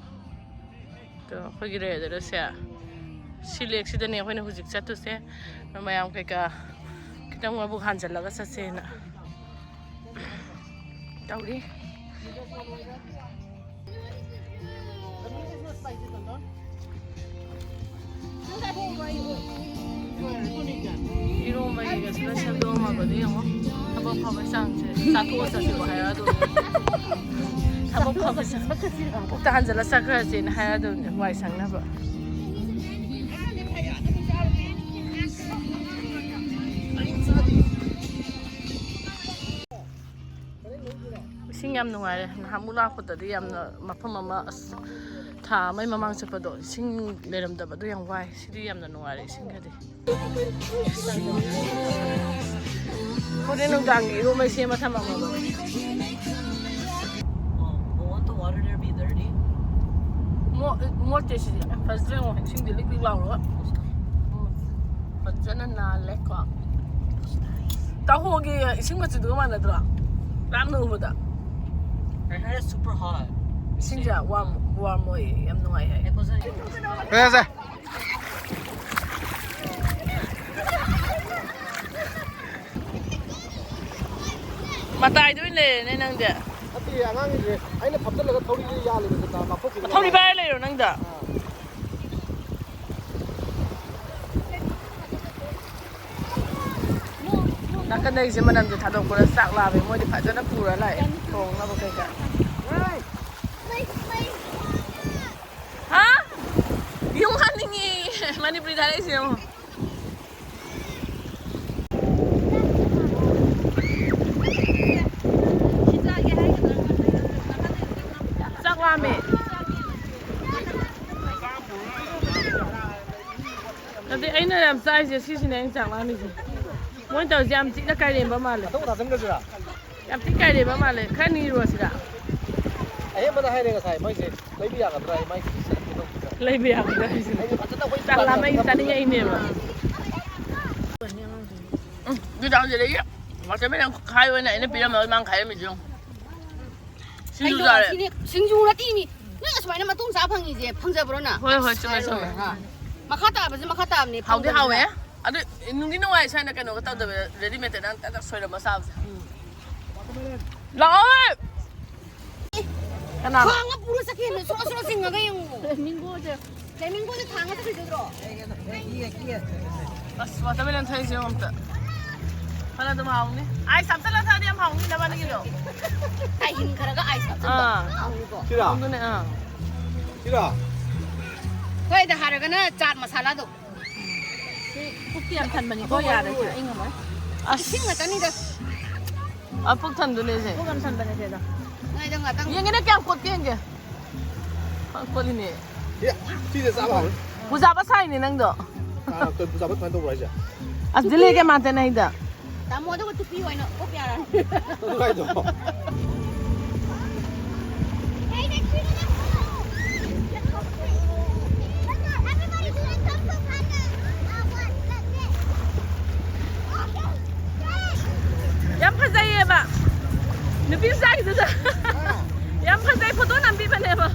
ꯑꯗꯣ ꯑꯩꯈꯣꯏꯒꯤ ꯂꯩꯔꯦꯗꯅ ꯁꯦ꯫ ꯁꯤ lakeꯁꯤꯗꯅꯦ ꯑꯩꯈꯣꯏꯅ ꯍꯧꯖꯤꯛ ꯆꯠꯇꯣꯏꯁꯦ꯫ ꯃꯌꯥꯝ ꯀꯩꯀꯥ ꯈꯤꯇꯪ ꯃꯕꯨꯛ ꯍꯥꯟꯖꯜꯂꯒ ꯆꯠꯁꯦꯅ ꯇꯧꯔꯤ꯫ ꯏꯔꯣꯝꯕꯒꯤꯒ ꯁꯤꯗ ꯁꯦꯝꯗꯣꯛꯑꯝꯃꯕꯗꯤ ꯌꯦꯡꯉꯣ꯫ ꯊꯕꯛ ꯐꯕ ꯆꯥꯡꯁꯦ꯫ ꯆꯥꯊꯣꯛꯑ ꯆꯠꯁꯤꯀꯣ ꯍꯥꯏꯔ ꯑꯗꯨꯝ꯫ ꯊꯕꯛ ꯐꯕ ꯆꯥꯡ꯫ ꯄꯨꯛꯇ ꯍꯟꯖꯤꯜꯂ ꯆꯠꯈ꯭ꯔꯁꯦꯅ ꯍꯥꯏꯔ ꯑꯗꯨꯝ ꯋꯥꯏ ꯁꯪꯅꯕ꯫ ꯏꯁꯤꯡ ꯌꯥꯝ ꯅꯨꯡꯉꯥꯏꯔꯦ꯫ ꯅꯍꯥꯟꯃꯨꯛ ꯂꯥꯛꯄꯗꯗꯤ ꯌꯥꯝꯅ ꯃꯐꯝ ꯑꯃ, ꯑꯁ, ꯊꯥ ꯑꯃꯒꯤ ꯃꯃꯥꯡ ꯆꯠꯄꯗꯣ ꯏꯁꯤꯡ ꯂꯩꯔꯝꯗꯕꯗꯣ ꯌꯥꯝ ꯋꯥꯏ꯫ ꯁꯤꯗꯤ ꯌꯥꯝꯅ ꯅꯨꯡꯉꯥꯏꯔꯦ ꯏꯁꯤꯡꯒꯗꯤ꯫ ꯍꯣꯔꯦꯟ ꯅꯨꯡꯗꯥꯡꯒꯤ ꯏꯔꯣꯟꯕꯩ ꯁꯦꯝꯃ ꯊꯝꯃꯝꯃꯕꯅꯦ꯫ Won't the water there be dirty? ꯃꯣ- ꯃꯣꯠꯇꯦ ꯁꯤꯗꯤ꯫ ꯐꯖꯅ ꯌꯦꯡꯉꯣ, ꯏꯁꯤꯡꯗꯤ ꯂꯤꯛ ꯂꯤꯛ ꯂꯥꯎꯔꯒ꯫ ꯎꯝ꯫ ꯐꯖꯅ ꯅꯥꯜꯂꯦꯀꯣ꯫ ꯑꯍꯣꯒꯤ ꯏꯁꯤꯡ ꯃꯆꯨꯗꯨꯒ ꯃꯥꯟꯅꯗ꯭ꯔꯣ? ꯌꯥꯝꯅ ꯎꯕꯗ꯫ Her hair is super hot. ꯏꯁꯤꯡꯁꯦ ꯋꯥꯔꯝ ꯋꯥꯔꯝ ꯑꯣꯏꯌꯦ, ꯌꯥꯝ ꯅꯨꯡꯉꯥꯏ ꯍꯥꯏ꯫ ꯑꯦ, ꯄꯣꯠꯁꯦ꯫ ꯃꯇꯥꯏꯗ ꯑꯣꯏꯅ ꯂꯩꯔꯦꯅꯦ ꯅꯪꯗꯤ꯫ ꯅꯠꯇꯦ, ꯑꯉꯥꯡꯒꯤꯁꯦ ꯑꯩꯅ ꯐꯝꯖꯜꯂꯒ ꯊꯧꯔꯤꯁꯦ ꯌꯥꯜꯂꯤꯕ ꯆꯠꯇ ꯃꯈꯣꯛꯀꯤ ꯊꯧꯔꯤ ꯄꯥꯏꯔ ꯂꯩꯔꯣ ꯅꯪꯗ꯫ ꯑꯥ꯫ ꯅꯥꯀꯟꯗꯩꯁꯦ ꯃꯅꯝꯁꯦ ꯊꯥꯗꯣꯛꯄꯗ ꯆꯥꯛ ꯂꯥꯝꯃꯦ꯫ ꯃꯣꯏꯗꯤ ꯐꯖꯅ ꯄꯨꯔ ꯂꯥꯛꯑꯦ ꯊꯣꯡꯅꯕ ꯀꯩꯀꯥ꯫ ꯍꯥ? ꯌꯨꯝ ꯍꯟꯅꯤꯡꯉꯦ꯫ ꯃꯅꯤꯄꯨꯔꯤ ꯊꯥꯔꯛꯏꯁꯦ ꯌꯦꯡꯉꯣ꯫ ꯆꯥꯛ ꯂꯥꯝꯃꯦ꯫ ꯑꯗꯩ ꯑꯩꯅ ꯌꯥꯝ ꯆꯥꯏꯁꯦ ꯁꯤꯁꯤꯅꯦ ꯑꯩꯅ ꯆꯥꯛ ꯂꯥꯝꯃꯤꯁꯦ꯫ ꯃꯣꯏꯅ ꯇꯧꯔꯤꯁꯦ ꯌꯥꯝ ꯊꯤꯅ ꯀꯥꯏꯔꯦꯝꯕ ꯃꯥꯜꯂꯦ꯫ ꯑꯇꯣꯞꯄ ꯊꯥꯖꯤꯟꯈ꯭ꯔꯁꯤꯔꯥ? ꯌꯥꯝ ꯊꯤ ꯀꯥꯏꯔꯦꯝꯕ ꯃꯥꯜꯂꯦ꯫ ꯈꯔ ꯅꯤꯔꯨꯔꯁꯤꯔꯥ? ꯑꯍꯦꯟꯕꯗ ꯍꯥꯏꯔꯦ ꯉꯁꯥꯏ ꯃꯣꯏꯁꯦ ꯂꯩꯕ ꯌꯥꯒꯗ꯭ꯔꯥ ꯍꯥꯏ, ꯃꯥꯏ ꯁꯦꯠꯀꯦ ꯇꯧꯕꯗ꯫ ꯂꯩꯕ ꯌꯥꯒꯗ꯭ꯔꯥ ꯍꯥꯏꯁꯤꯅꯦ꯫ ꯍꯥꯏꯗꯤ ꯐꯖꯅ ꯑꯩꯈꯣꯏ ꯆꯥꯛ ꯂꯥꯝꯕꯒꯤ ꯆꯥꯅꯤꯡꯉꯛꯏꯅꯦꯕ꯫ ꯎꯝ, ꯗꯨꯀꯥꯟꯁꯤꯗꯒꯤ ꯋꯥꯇꯔꯃꯦꯂꯟ ꯈꯥꯏ ꯑꯣꯏꯅ ꯑꯩꯅ ꯄꯤꯔꯝꯃꯒ ꯃꯥꯅ ꯈꯥꯏꯔꯝꯃꯤꯁꯦ ꯌꯦꯡꯉꯨ꯫ ꯁꯤꯡꯖꯨ ꯀꯩꯅꯣ ꯆꯥꯔꯦ꯫ ꯁꯤꯗꯤ ꯁꯤꯡꯖꯨ ꯅꯠꯇꯦ ꯃꯤ꯫ ꯅꯣꯏ ꯑꯁꯨꯃꯥꯏꯅ ꯃꯇꯨꯡ ꯆꯥ ꯐꯪꯉꯤꯁꯦ ꯐꯪꯖꯕ꯭ꯔꯣ ꯅꯪ? ꯍꯣꯏ, ꯍꯣꯏ, ꯆꯨꯝꯃꯦ, ꯆꯨꯝꯃꯦ꯫ ꯍꯥ꯫ ꯃꯈꯥ ꯇꯥꯕꯁꯦ ꯃꯈꯥ ꯇꯥꯕꯅꯦ, ꯍꯥꯎꯗꯤ ꯐꯪꯗꯕꯅꯤꯅ꯫ ꯍꯥꯎꯋꯦ꯫ ꯑꯗꯨ ꯅꯨꯡꯗꯤ ꯅꯨꯡꯉꯥꯏ ꯁ꯭ꯋꯥꯏꯗ ꯀꯩꯅꯣꯒ ꯇꯧꯗꯕ, ꯔꯦꯗꯤꯃꯦꯗꯇ ꯅꯪ ꯇꯛ ꯇꯛ ꯁꯣꯏꯔꯝꯃ ꯆꯥꯕꯁꯦ꯫ ꯎꯝ꯫ ꯂꯥꯛꯑꯣ! ꯀꯅꯥꯅꯣ? ꯈꯥꯡꯉ ꯄꯨꯔ ꯆꯠꯈꯤꯕꯅꯦ, ꯁꯣꯔꯣ ꯁꯣꯔꯣ ꯆꯤꯡꯉꯒ ꯌꯦꯡꯉꯨ꯫ ꯐ꯭ꯂꯦꯃꯤꯡꯒꯣꯁꯦ꯫ ꯐ꯭ꯂꯦꯃꯤꯡꯒꯣꯁꯦ ꯊꯥꯡꯉ ꯆꯠꯈꯤꯗꯣꯏꯔꯣ? ꯑꯁ, ꯋꯥꯇꯔꯃꯦꯂꯟ ꯊꯛꯏꯁꯦ ꯌꯦꯡꯉꯣ ꯑꯝꯇ꯫ ꯐꯅ ꯑꯗꯨꯝ ꯍꯥꯎꯅꯤ꯫ ꯑꯥꯏꯁ ꯍꯥꯞꯆꯜꯂ ꯊꯛꯑꯗꯤ ꯌꯥꯝ ꯍꯥꯎꯅꯤ ꯅꯕꯥꯅꯤꯒꯤꯗꯣ꯫ ꯇꯥꯏꯍꯤꯟ ꯈꯔꯒ ꯑꯥꯏꯁ ꯍꯥꯞꯆꯜꯂꯣ꯫ ꯑꯥ꯫ ꯍꯥꯎꯅꯤꯀꯣ꯫ ꯁꯤꯔꯥ? ꯑꯗꯨꯅꯦ, ꯑꯥ꯫ ꯁꯤꯔꯥ? ꯑꯩꯈꯣꯏꯗ ꯍꯥꯏꯔꯒꯅ ꯆꯥꯠ ꯃꯁꯥꯂꯥꯗꯣ꯫ ꯁꯤ ꯄꯨꯛꯇꯤ ꯌꯥꯝ ꯊꯟꯕꯅꯤꯀꯣ, ꯌꯥꯔꯦ, ꯑꯩ ꯉꯝꯃꯣꯏ꯫ ꯑꯁ꯫ ꯏꯁꯤꯡ ꯉꯥꯛꯇꯅꯤꯗ꯫ ꯑ, ꯄꯨꯛ ꯊꯟꯗꯣꯏꯅꯦ ꯁꯦ꯫ ꯄꯨꯛ ꯌꯥꯝ ꯊꯟꯕꯅꯦ ꯁꯦ ꯑꯗꯣ꯫ ꯅꯣꯏꯗꯣ ꯉꯥꯛꯇꯪ꯫ ꯌꯦꯡꯒꯦꯅꯦ, ꯀꯌꯥꯝ ꯀꯣꯠꯀꯦ ꯌꯦꯡꯒꯦ꯫ ꯑ, ꯀꯣꯠꯂꯤꯅꯦ꯫ ꯑꯦ, ꯁꯤꯁꯦ ꯆꯥꯕ ꯍꯥꯎꯔꯦ꯫ ꯄꯨꯖꯥꯕ ꯁꯥꯏꯅꯦ ꯅꯪꯗꯣ꯫ ꯑ, ꯀꯩ ꯄꯨꯖꯥꯕ ꯀꯃꯥꯏꯅ ꯇꯧꯕ꯭ꯔꯣ ꯍꯥꯏꯁꯦ? ꯑꯁ, ꯗꯤꯜꯂꯤ ꯀꯌꯥ ꯃꯥꯟꯇꯦ ꯅꯪꯗꯣ꯫ ꯇꯥꯃꯣ, ꯑꯗꯨꯒ ꯇꯨꯄꯤ ꯑꯣꯏꯅ ꯎꯞ ꯌꯥꯔꯅꯤ꯫ ꯑꯗꯨ ꯀꯥꯏꯗꯣ? ꯅꯨꯄꯤ ꯃꯆꯥꯒꯤꯗꯨꯗ ꯌꯥꯝ ꯐꯖꯩ, ꯐꯣꯇꯣ ꯅꯝꯕꯤꯕꯅꯦꯕ꯫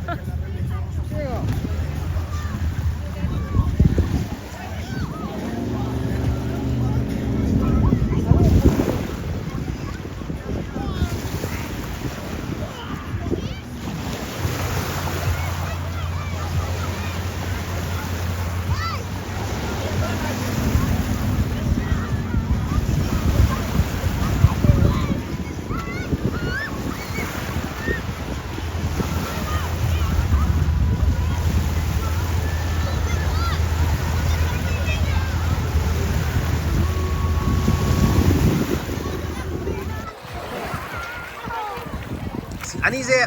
ꯑꯅꯤꯁꯦ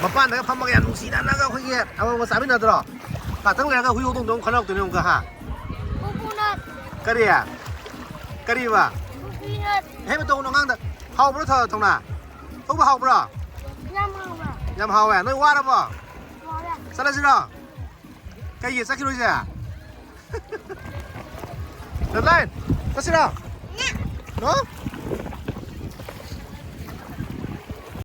ꯃꯄꯥꯟꯗꯒ ꯐꯝꯃꯒ ꯌꯥꯝ ꯅꯨꯡꯁꯤꯅꯅꯒ ꯑꯩꯈꯣꯏꯒꯤ ꯑꯃꯃ ꯆꯥꯃꯤꯟꯅꯗ꯭ꯔꯣ? ꯉꯥꯛꯇꯪ ꯂꯩꯔꯒ ꯍꯨꯏ ꯍꯧꯗꯣꯡꯗꯣ ꯑꯃꯨꯛ ꯈꯟꯅꯔꯛꯇꯣꯏꯅꯦ ꯑꯃꯨꯛꯀ, ꯍꯥ? Coconut. ꯀꯔꯤ? ꯀꯔꯤꯕ? Coconut. ꯍꯦ, ꯃꯇꯧ ꯅꯉꯥꯡꯗ ꯍꯥꯎꯕ꯭ꯔꯣ, ꯊ-, ꯊꯧꯅꯥ? ꯊꯧꯕ ꯍꯥꯎꯕ꯭ꯔꯣ? ꯌꯥꯝ ꯍꯥꯎꯕ꯫ ꯌꯥꯝ ꯍꯥꯎꯋꯦ꯫ ꯅꯣꯏ ꯋꯥꯔꯕꯣ? ꯋꯥꯔꯦ꯫ ꯆꯠꯂꯁꯤꯔꯣ? ꯀꯩꯒꯤ ꯆꯠꯈꯤꯔꯣꯏꯁꯦ? ꯔꯦꯗ ꯂꯥꯏꯟ, ꯆꯠꯁꯤꯔꯣ? ꯅꯣ?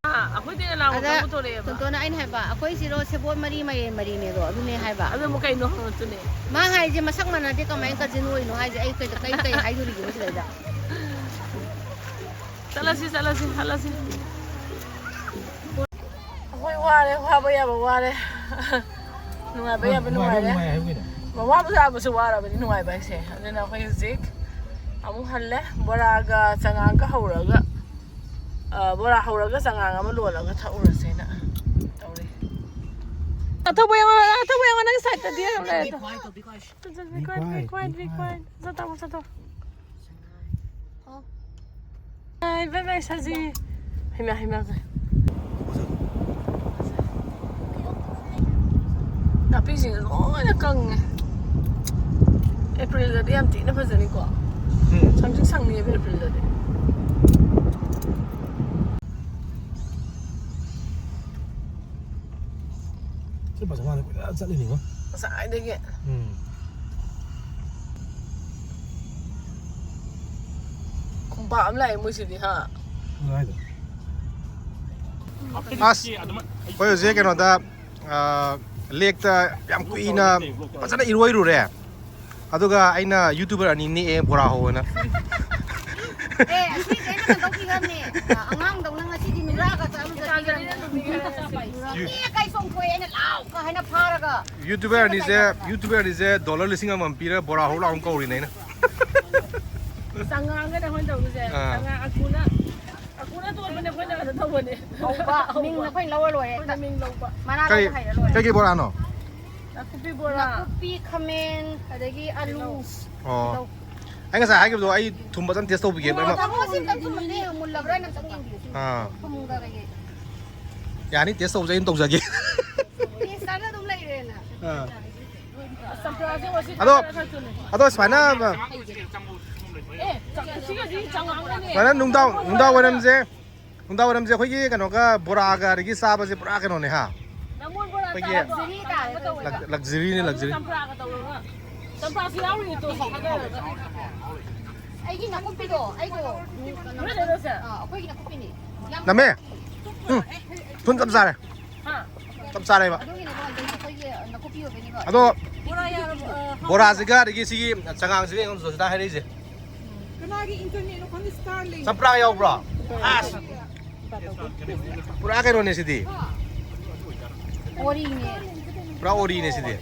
ꯑꯥ, ꯑꯩꯈꯣꯏꯗꯤ ꯅꯅꯥꯎ ꯑꯗ ꯄꯨꯊꯣꯔꯛꯑꯦꯕ꯫ ꯇꯣꯟꯇꯣꯟꯅ ꯑꯩꯅ ꯍꯥꯏꯕ, "ꯑꯩꯈꯣꯏ ꯁꯤꯔꯣ ꯁꯦꯕꯣꯠ ꯃꯔꯤ ꯃꯥꯏꯔꯦꯟ ꯃꯔꯤꯅꯦꯗꯣ?" ꯑꯗꯨꯅꯦ ꯍꯥꯏꯕ꯫ ꯑꯗꯨꯕꯨ ꯀꯩꯅꯣ ꯍꯪꯉꯛꯇꯣꯏꯅꯦ? ꯃꯥ ꯍꯥꯏꯁꯦ ꯃꯁꯛ ꯃꯥꯟꯅꯗꯦ, ꯀꯃꯥꯏꯅ cousin ꯑꯣꯏꯅꯣ ꯍꯥꯏꯁꯦ? ꯑꯩ ꯀꯩ, ꯀꯩ, ꯀꯩ ꯍꯥꯏꯗꯣꯔꯤꯒꯦꯕ ꯁꯤꯗꯩꯗ? ꯆꯠꯂꯁꯤ, ꯆꯠꯂꯁꯤ, ꯍꯜꯂꯁꯤ꯫ ꯑꯩꯈꯣꯏ ꯋꯥꯔꯦ, ꯋꯥꯕ ꯌꯥꯕ ꯋꯥꯔꯦ꯫ ꯅꯨꯡꯉꯥꯏꯕ ꯌꯥꯕ ꯅꯨꯡꯉꯥꯏꯕ ꯅꯨꯡꯉꯥꯏꯔꯦ꯫ ꯅꯨꯡꯉꯥꯏ ꯍꯥꯏꯕ ꯀꯩꯅꯣ? ꯋꯥꯕ ꯌꯥꯕꯁꯨ ꯋꯥꯔꯕꯅꯤ ꯅꯨꯡꯉꯥꯏꯕ ꯍꯥꯏꯁꯦ꯫ ꯑꯗꯨꯅ ꯑꯩꯈꯣꯏ ꯍꯧꯖꯤꯛ ꯑꯃꯨꯛ ꯍꯜꯂꯦ꯫ ꯕꯣꯔꯥꯒ ꯆꯉꯥꯡꯒ ꯍꯧꯔꯒ, ꯑ, ꯕꯣꯔꯥ ꯍꯧꯔꯒ ꯆꯉꯥꯡ ꯑꯃ ꯂꯣꯜꯂꯒ ꯊꯛꯎꯔꯁꯦꯅ ꯇꯧꯔꯤ꯫ ꯑꯊꯧꯕ ꯌꯦꯡꯉꯣ, ꯑꯊꯧꯕ ꯌꯦꯡꯉꯣ, ꯅꯪ sideꯇꯗꯤ ꯌꯥꯝ ꯂꯩꯔꯦ꯫ Be quiet, be quiet, be quiet, be quiet, be quiet꯫ ꯆꯠꯇꯧ, ꯆꯠꯇꯧ꯫ Bye, bye, ꯁꯖꯤ꯫ ꯍꯩꯃꯥ, ꯍꯩꯃꯥ, ꯍꯩꯃꯥ꯫ ꯅꯥꯄꯤꯁꯤꯡꯁꯦ ꯂꯣꯏꯅ ꯀꯪꯉꯦ꯫ Aprilꯗꯗꯤ ꯌꯥꯝ ꯊꯤꯅ ꯐꯖꯅꯤꯀꯣ꯫ ꯎꯝ꯫ ꯁꯪꯇ꯭ꯔꯤꯛ ꯁꯪꯅꯤꯕ Aprilꯗꯗꯤ꯫ ꯁꯤ ꯕꯁ ꯑꯉꯥꯡꯗ ꯀꯣꯏꯆꯠ ꯆꯠꯂꯤꯅꯤꯉꯣ꯫ ꯉꯁꯥꯏꯗꯒꯤ꯫ ꯎꯝ꯫ ꯈꯣꯡꯄꯥꯛ ꯑꯃ ꯂꯥꯛꯑꯦ ꯃꯣꯏꯁꯤꯗꯤ, ꯍꯥ? ꯀꯗꯥꯏꯗ? ꯑꯁ, ꯑꯩꯈꯣꯏ ꯍꯧꯖꯤꯛ ꯀꯩꯅꯣꯗ, ꯑ, ꯂꯦꯛꯇ ꯌꯥꯝ ꯀꯨꯏꯅ ꯐꯖꯅ ꯏꯔꯣꯏꯔꯨꯔꯦ꯫ ꯑꯗꯨꯒ ꯑꯩꯅ YouTuber ꯑꯅꯤ ꯅꯦꯛꯑꯦ, ꯕꯣꯔꯥ ꯍꯧꯑꯣꯅ꯫ ꯑꯦ, ꯑꯁꯤꯁꯦ ꯑꯩꯅ ꯀꯩꯅꯣ ꯇꯧꯈꯤꯒ꯭ꯔꯕꯅꯦ꯫ ꯑꯉꯥꯡꯗꯧꯅ ꯉꯁꯤꯗꯤ ꯅꯨꯔꯥꯒ ꯆꯠꯂꯨ ꯆꯠꯈꯤꯒ꯭ꯔꯕꯅꯦ꯫ ꯃꯤ ꯀꯩ ꯆꯣꯡꯊꯣꯛꯑꯦ, ꯑꯩꯅ ꯂꯥꯎꯒ ꯍꯥꯏꯅ ꯐꯥꯔꯒ꯫ YouTuber ꯑꯅꯤꯁꯦ, YouTuber ꯑꯅꯤꯁꯦ dollar ꯂꯤꯁꯤꯡ ꯑꯃꯃꯝ ꯄꯤꯔꯒ ꯕꯣꯔꯥ ꯍꯧ ꯂꯥꯎꯅ ꯀꯧꯔꯤꯅꯦ ꯑꯩꯅ꯫ ꯆꯉꯥꯡꯒꯅꯦ ꯑꯩꯈꯣꯏꯅ ꯇꯧꯔꯤꯁꯦ꯫ ꯑꯥ꯫ ꯆꯉꯥꯡ ꯑꯀꯨꯅ, ꯑꯀꯨꯅ ꯇꯣꯟꯕꯅꯦ, ꯑꯩꯈꯣꯏꯅ ꯀꯩꯅꯣ ꯇꯧꯕꯅꯦ꯫ ꯍꯧꯕ, ꯃꯤꯡ ꯑꯩꯈꯣꯏꯅ ꯂꯧꯔ ꯂꯣꯏꯔꯦ꯫ ꯑꯩꯈꯣꯏꯅ ꯃꯤꯡ ꯂꯧꯕ꯫ ꯃꯅꯥ ꯀꯩ, ꯂꯧꯕ ꯍꯩꯔ ꯂꯣꯏꯔꯦ꯫ ꯀꯩꯀꯩ ꯕꯣꯔꯥꯅꯣ? ꯅꯥꯀꯨꯞꯄꯤ ꯕꯣꯔꯥ꯫ ꯅꯥꯀꯨꯞꯄꯤ, ꯈꯥꯃꯦꯟ, ꯑꯗꯒꯤ ꯑꯂꯨ꯫ ꯑꯣ꯫ ꯇꯤꯜꯍꯧ꯫ ꯑꯩ ꯉꯁꯥꯏ ꯍꯥꯏꯈꯤꯕꯗꯣ ꯑꯩ ꯊꯨꯝ ꯐꯖꯅ taste ꯇꯧꯕꯤꯒꯦꯕ꯫ ꯃꯣꯔꯣꯛ ꯊꯝꯃꯣ, ꯁꯤ ꯑꯝꯇ ꯊꯨꯝꯗꯤ ꯃꯨꯜꯂꯕ꯭ꯔꯥ ꯍꯥꯏꯅ ꯑꯝꯇꯪ ꯌꯦꯡꯕꯤꯌꯨ, ꯁꯤ ꯑꯥ꯫ ꯊꯨꯝꯒ ꯀꯩꯀꯩ꯫ ꯌꯥꯅꯤ, taste ꯇꯧꯕꯁꯦ ꯑꯩ ꯑꯗꯨꯝ ꯇꯧꯖꯒꯦ꯫ Taste ꯇꯧꯔꯒ ꯑꯗꯨꯝ ꯂꯩꯔꯦꯅ꯫ ꯑꯥ꯫ ꯑꯁ, ꯆꯝꯄ꯭ꯔꯥꯁꯦ ꯉꯁꯤ ꯑꯗꯣ, ꯈꯔ ꯈꯔ ꯊꯨꯅꯦ꯫ ꯑꯗꯣ ꯁꯨꯃꯥꯏꯅ, ꯑꯦ, ꯆ-, ꯁꯤꯒꯗꯤ ꯆꯉꯥꯡꯒꯅꯦ꯫ ꯁꯨꯃꯥꯏꯅ ꯅꯨꯡꯗꯥꯡ, ꯅꯨꯡꯗꯥꯡ ꯋꯥꯏꯔꯝꯁꯦ, ꯅꯨꯡꯗꯥꯡ ꯋꯥꯏꯔꯝꯁꯦ ꯑꯩꯈꯣꯏꯒꯤ ꯀꯩꯅꯣꯒ ꯕꯣꯔꯥꯒ ꯑꯗꯒꯤ ꯆꯥꯕꯁꯦ ꯄꯨꯔꯥ ꯀꯩꯅꯣꯅꯦ, ꯍꯥ? ꯂꯥꯃꯣꯟ ꯕꯣꯔꯥ ꯑꯩꯈꯣꯏꯒꯤ ꯆꯥꯕ ꯕꯣꯔꯥ ꯂꯛ-, luxury ꯅꯦ, ꯑꯗꯨꯒ luxury꯫ ꯆꯝꯄ꯭ꯔꯥꯒ ꯇꯧꯔꯒ꯫ ꯆꯝꯄ꯭ꯔꯥꯁꯨ ꯌꯥꯎꯔꯤꯅꯦ ꯇꯣ ꯊꯥꯗꯔꯒ꯫ ꯑꯩꯒꯤ ꯅꯥꯀꯨꯞꯄꯤꯗꯣ, ꯑꯩꯗꯣ, ꯎꯝ, ꯀꯩꯅꯣ, ꯅꯣꯏ ꯂꯩꯔꯣꯁꯦ? ꯑꯥ, ꯑꯩꯈꯣꯏꯒꯤ ꯅꯥꯀꯨꯞꯄꯤꯅꯦ꯫ ꯌꯥꯝ ꯅꯝꯃꯦ? ꯎꯝ, ꯊꯨꯝ ꯆꯞ ꯆꯥꯔꯦ꯫ ꯍꯥ? ꯆꯞ ꯆꯥꯔꯦꯕ꯫ ꯑꯗꯨꯒꯤꯅꯦꯕ, ꯑꯗꯩ ꯑꯩꯈꯣꯏꯒꯤ ꯅꯥꯀꯨꯞꯄꯤ ꯑꯣꯏꯕꯩꯅꯦꯕ꯫ ꯑꯗꯣ ꯕꯣꯔꯥ ꯌꯥꯔꯕꯣ? ꯑ, ꯕꯣꯔꯥꯁꯤꯒ ꯑꯗꯒꯤ ꯁꯤꯒꯤ ꯆꯉꯥꯡꯁꯤꯒ ꯌꯦꯡꯉꯣ ꯖꯣꯁꯤꯇꯥ ꯍꯥꯏꯔꯛꯏꯁꯦ꯫ ꯀꯅꯥꯒꯤ internetꯅꯣ ꯈꯪꯗꯦ, Starlink꯫ ꯆꯝꯄ꯭ꯔꯥ ꯌꯥꯎꯕ꯭ꯔꯣ? ꯑꯁ! ꯄꯨꯔꯥ ꯀꯩꯅꯣꯅꯦ ꯁꯤꯗꯤ꯫ ꯑꯣꯔꯤꯅꯦ꯫ ꯄꯨꯔꯥ ꯑꯣꯔꯤꯅꯦ ꯁꯤꯗꯤ꯫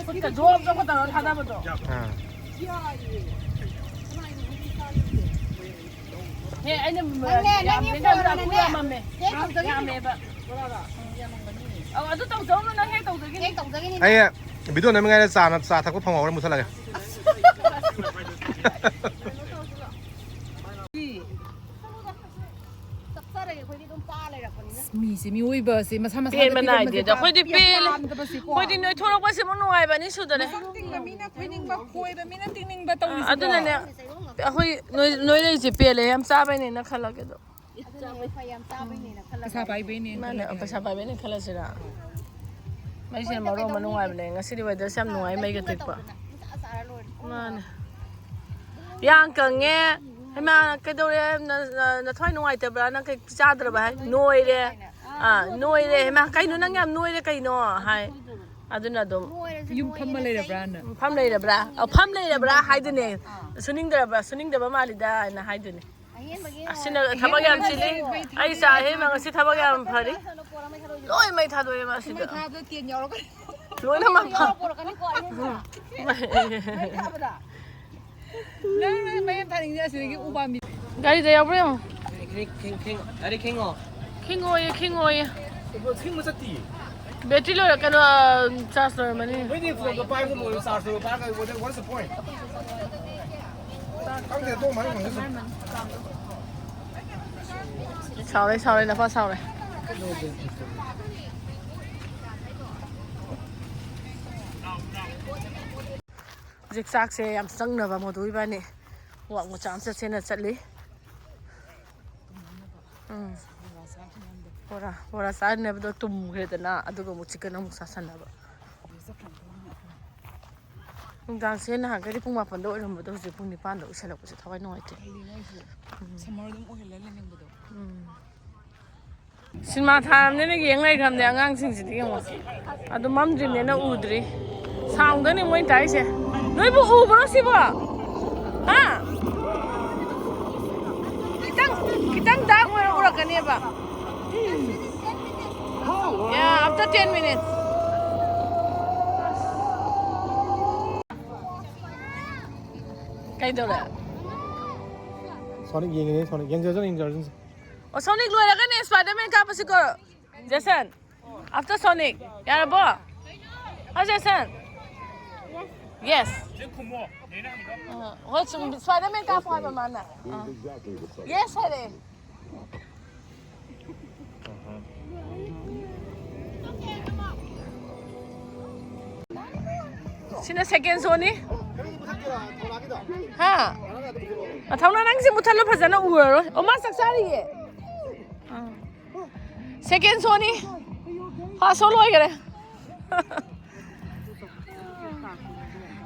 ꯈꯨꯠꯀ ꯖꯣꯕ ꯖꯣꯕ ꯇꯧꯔ ꯊꯥꯗꯕꯗꯣ꯫ ꯑꯥ꯫ ꯍꯦ, ꯑꯩꯅ ꯅꯪꯅꯦ, ꯅꯪꯒꯤ ꯌꯥꯝꯃꯦ, ꯐꯣꯟꯗꯨꯅꯅꯦ꯫ ꯌꯥꯝꯃꯝꯃꯦ꯫ ꯍꯦꯛ ꯇꯧꯖꯒꯦ꯫ ꯌꯥꯝꯃꯦꯕ꯫ ꯑꯧ, ꯑꯗꯨ ꯇꯧꯖꯧꯅꯨ, ꯅꯪ ꯍꯦꯛ ꯇꯧꯖꯒꯤꯅꯤ꯫ ꯍꯦꯛ ꯇꯧꯖꯒꯤꯅꯤ꯫ ꯑꯩ video ꯅꯝꯃꯤꯉꯩꯗ ꯆꯥ ꯅ-, ꯆꯥ ꯊꯛꯄ ꯐꯪꯍꯧꯔꯦ, ꯃꯨꯊꯠꯂꯒꯦ꯫ ꯆꯞ ꯆꯥꯔꯒꯦ, ꯑꯩꯈꯣꯏꯗꯤ ꯑꯗꯨꯝ ꯄꯥ ꯂꯩꯔꯛꯄꯅꯤꯅ꯫ ꯃꯤꯁꯦ, ꯃꯤꯑꯣꯏꯕꯁꯦ ꯃꯁꯥ ꯃꯁꯥꯒꯤ ꯄꯦꯟꯕ ꯐꯤꯕꯝꯁꯦ ꯅꯥꯏꯗꯦꯗ꯫ ꯄꯥ-, ꯑꯩꯈꯣꯏꯗꯤ ꯄꯦꯜꯂꯦ꯫ ꯄꯥꯝꯗꯕꯁꯦꯀꯣ꯫ ꯑꯩꯈꯣꯏꯗꯤ ꯅꯣꯏꯊꯣꯔꯛꯄꯁꯤꯃꯨꯛ ꯅꯨꯡꯉꯥꯏꯕ ꯑꯅꯤ ꯁꯨꯗꯔꯦ꯫ ꯃꯁꯝ ꯇꯤꯡꯕ ꯃꯤꯅ ꯈꯣꯏꯅꯤꯡꯕ, ꯈꯣꯏꯕ ꯃꯤꯅ ꯇꯤꯡꯅꯤꯡꯕ ꯇꯧꯔꯤꯁꯦ꯫ ꯑꯗꯨꯅꯅꯦ, ꯑꯩꯈꯣꯏ ꯅꯣꯏ, ꯅꯣꯏ ꯂꯩꯁꯦ ꯄꯦꯜꯂꯦ, ꯌꯥꯝ ꯆꯥꯕꯩꯅꯦꯅ ꯈꯜꯂꯒꯦ ꯑꯗꯣ꯫ ꯑꯗꯨꯅꯦ, ꯍꯣꯏ, ꯌꯥꯝ ꯆꯥꯕꯩꯅꯦꯅ ꯈꯜꯂꯒꯦ꯫ ꯄꯩꯁꯥ ꯄꯥꯏꯕꯩꯅꯦ ꯃꯥꯅꯦ, ꯈꯜꯂꯒꯦ꯫ ꯄꯩꯁꯥ ꯄꯥꯏꯕꯩꯅꯦ ꯈꯜꯂꯁꯤꯔꯥ? ꯃꯩꯁꯤꯅ ꯃꯔꯣꯟ ꯑꯃ ꯅꯨꯡꯉꯥꯏꯕꯅꯦ꯫ ꯉꯁꯤꯗꯤ weatherꯁꯦ ꯌꯥꯝ ꯅꯨꯡꯉꯥꯏ, ꯃꯩꯒ ꯇꯤꯛꯄ꯫ ꯃꯥꯅꯦ꯫ ꯌꯥꯡ ꯀꯪꯉꯦ, ꯍꯩꯃꯥ, ꯀꯩꯗꯧꯔꯦ? ꯅ-, ꯅ-, ꯅꯊ꯭ꯋꯥꯏ ꯅꯨꯡꯉꯥꯏꯇꯕ꯭ꯔꯥ? ꯅꯪ ꯀꯩ ꯆꯥꯗ꯭ꯔꯕ ꯍꯥꯏ? ꯅꯣꯏꯔꯦ꯫ ꯑꯥ, ꯅꯣꯏꯔꯦ꯫ ꯍꯩꯃꯥ, ꯀꯩꯅꯣ ꯅꯪ ꯌꯥꯝ ꯅꯣꯏꯔꯦ ꯀꯩꯅꯣ? ꯍꯥꯏ꯫ ꯑꯗꯨꯅ ꯑꯗꯨꯝ ꯌꯨꯝ ꯐꯝꯃ ꯂꯩꯔꯕ꯭ꯔꯥꯅ? ꯐꯝ ꯂꯩꯔꯕ꯭ꯔꯥ? ꯑ, ꯐꯝ ꯂꯩꯔꯕ꯭ꯔꯥ ꯍꯥꯏꯗꯨꯅꯦ꯫ ꯁꯨꯅꯤꯡꯗ꯭ꯔꯕ, ꯁꯨꯅꯤꯡꯗꯕ ꯃꯥꯜꯂꯤꯗ ꯍꯥꯏꯅ ꯍꯥꯏꯗꯨꯅꯦ꯫ ꯑꯁꯤꯅ ꯊꯕꯛ ꯌꯥꯝ ꯆꯤꯜꯂꯤ꯫ ꯑꯩ ꯆꯥ ꯍꯦꯟꯕ ꯉꯁꯤ ꯊꯕꯛ ꯌꯥꯝ ꯐꯔꯤ꯫ ꯂꯣꯏ ꯃꯩ ꯊꯥꯗꯣꯛꯑꯦ ꯃꯥ ꯁꯤꯗ꯫ ꯃꯩ ꯊꯥꯗꯣꯛꯑꯦ, ꯇꯦꯟ ꯌꯥꯎꯔꯛꯀꯅꯤ꯫ ꯂꯣꯏꯅꯃꯛ ꯐ- ꯄꯣꯔꯛꯀꯅꯤꯀꯣ ꯑꯍꯦꯟꯕ꯫ ꯃꯩ ꯊꯥꯕꯗ꯫ ꯅꯪ, ꯅꯪ ꯃꯩ ꯌꯥꯝ ꯊꯥꯅꯤꯡꯗꯦ ꯑꯁꯤꯗꯒꯤ ꯎ ꯄꯥꯝꯕꯤ꯫ ꯒꯥꯔꯤꯗ ꯌꯥꯎꯕ꯭ꯔꯥ ꯌꯦꯡꯉꯣ꯫ ꯈꯤꯡꯉꯣ, ꯈꯤꯡꯉꯣ꯫ ꯒꯥꯔꯤ ꯈꯤꯡꯉꯣ꯫ ꯈꯤꯡꯉꯣꯌꯦ, ꯈꯤꯡꯉꯣꯌꯦ꯫ ꯏꯕꯣ, ꯈꯤꯡꯕ ꯆꯠꯇꯤꯌꯦ꯫ ꯕꯦꯇ꯭ꯔꯤ ꯂꯣꯏꯔ-, ꯀꯩꯅꯣ, ꯑ, ꯆꯥꯔꯖ ꯂꯣꯏꯔꯝꯃꯅꯤ꯫ ꯅꯣꯏꯗꯤ ꯐꯣꯟꯗꯣ ꯄꯥꯏꯕꯗ ꯂꯣꯏꯔꯦ, ꯆꯥꯔꯖ ꯇꯧꯔ ꯄꯥꯏꯔꯒ, what, what's the point? ꯈꯪꯗꯦ, ꯑꯗꯨꯝ ꯍꯥꯏꯔ ꯉꯝꯒꯅꯤ꯫ ꯁꯥꯎꯔꯦ, ꯁꯥꯎꯔꯦ, ꯅꯄꯥ ꯁꯥꯎꯔꯦ꯫ ꯍꯧꯖꯤꯛ ꯆꯥꯛꯁꯦ ꯌꯥꯝ ꯆꯪꯅꯕ ꯃꯣꯗꯨ ꯏꯕꯥꯅꯤ ꯋꯥꯛ ꯃꯆꯥ ꯑꯃ ꯆꯠꯁꯦꯅ ꯆꯠꯂꯤ꯫ ꯎꯝ꯫ ꯕꯣꯔꯥ, ꯕꯣꯔꯥ ꯆꯥꯅꯕꯗꯣ ꯇꯨꯝꯈ꯭ꯔꯦꯗꯅ, ꯑꯗꯨꯒ ꯑꯃꯨꯛ ꯆꯤꯛꯀꯟ ꯑꯃꯨꯛ ꯆꯥꯁꯟꯅꯕ꯫ ꯅꯨꯡꯗꯥꯡꯁꯦ ꯅꯍꯥꯟꯈꯩꯗꯤ ꯄꯨꯡ ꯃꯥꯄꯟꯗ ꯑꯣꯏꯔꯝꯕꯗꯣ ꯍꯧꯖꯤꯛ ꯄꯨꯡ ꯅꯤꯄꯥꯟꯗ ꯑꯣꯏꯁꯜꯂꯛꯄꯁꯦ ꯊꯋꯥꯏ ꯅꯨꯡꯉꯥꯏꯇꯦ꯫ ꯀꯩꯒꯤꯅꯣ ꯍꯥꯏꯁꯦ? ꯎꯝ꯫ Summer ꯑꯗꯨꯝ ꯑꯣꯏꯍꯜꯂ ꯂꯩꯅꯤꯡꯕꯗꯣ꯫ ꯎꯝ꯫ ꯁꯤꯅꯦꯃꯥ ꯊꯥꯔꯕꯅꯤꯅ ꯌꯦꯡ ꯂꯩꯈ꯭ꯔꯕꯅꯦ ꯑꯉꯥꯡꯁꯤꯡꯁꯤꯗꯤ ꯌꯦꯡꯉꯣ꯫ ꯑꯗꯨ ꯃꯝꯗ꯭ꯔꯤꯕꯅꯤꯅ ꯎꯗ꯭ꯔꯤ꯫ ꯁꯥꯎꯟꯗꯅꯤ ꯃꯣꯏ ꯇꯥꯏꯁꯦ꯫ ꯅꯣꯏꯕꯨ ꯎꯕ꯭ꯔꯣ ꯁꯤꯕꯣ? ꯍꯥ? ꯈꯤꯇꯪ, ꯈꯤꯇꯪ ꯗꯥꯔꯛ ꯑꯣꯏꯔ ꯎꯔꯛꯀꯅꯦꯕ꯫ Yeah, after ten minutes. ꯀꯩꯗꯧꯔꯦ? Sonic ꯌꯦꯡꯉꯤꯅꯦ, Sonic꯫ ꯌꯦꯡꯖꯔꯁꯅꯨ, ꯌꯦꯡꯖꯔꯁꯅꯨ꯫ ꯑꯣ, Sonic ꯂꯣꯏꯔꯒꯅꯦ Spider-Man ꯀꯥꯞꯄꯁꯤꯀꯣ꯫ Jason, after Sonic. ꯌꯥꯔꯕꯣ? ꯍꯥ, Jason? Yes. ꯑ, ꯍꯣꯏ, ꯁꯨꯝ Spider-Man ꯀꯥꯞꯄꯣ ꯍꯥꯏꯕ ꯃꯥꯅ꯫ ꯑ꯫ Yes ꯍꯥꯏꯔꯦ꯫ ꯁꯤꯅ second showꯅꯤ꯫ ꯍꯥ? ꯃꯊꯪꯅ ꯅꯪꯁꯦ ꯃꯨꯊꯠꯂꯣ, ꯐꯖꯅ ꯎꯔꯔꯣꯏ꯫ ꯑꯣ, ꯃꯥ ꯆꯥꯛ ꯆꯥꯔꯤꯌꯦ꯫ ꯑꯥ꯫ Second showꯅꯤ꯫ First show ꯂꯣꯏꯈꯔꯦ꯫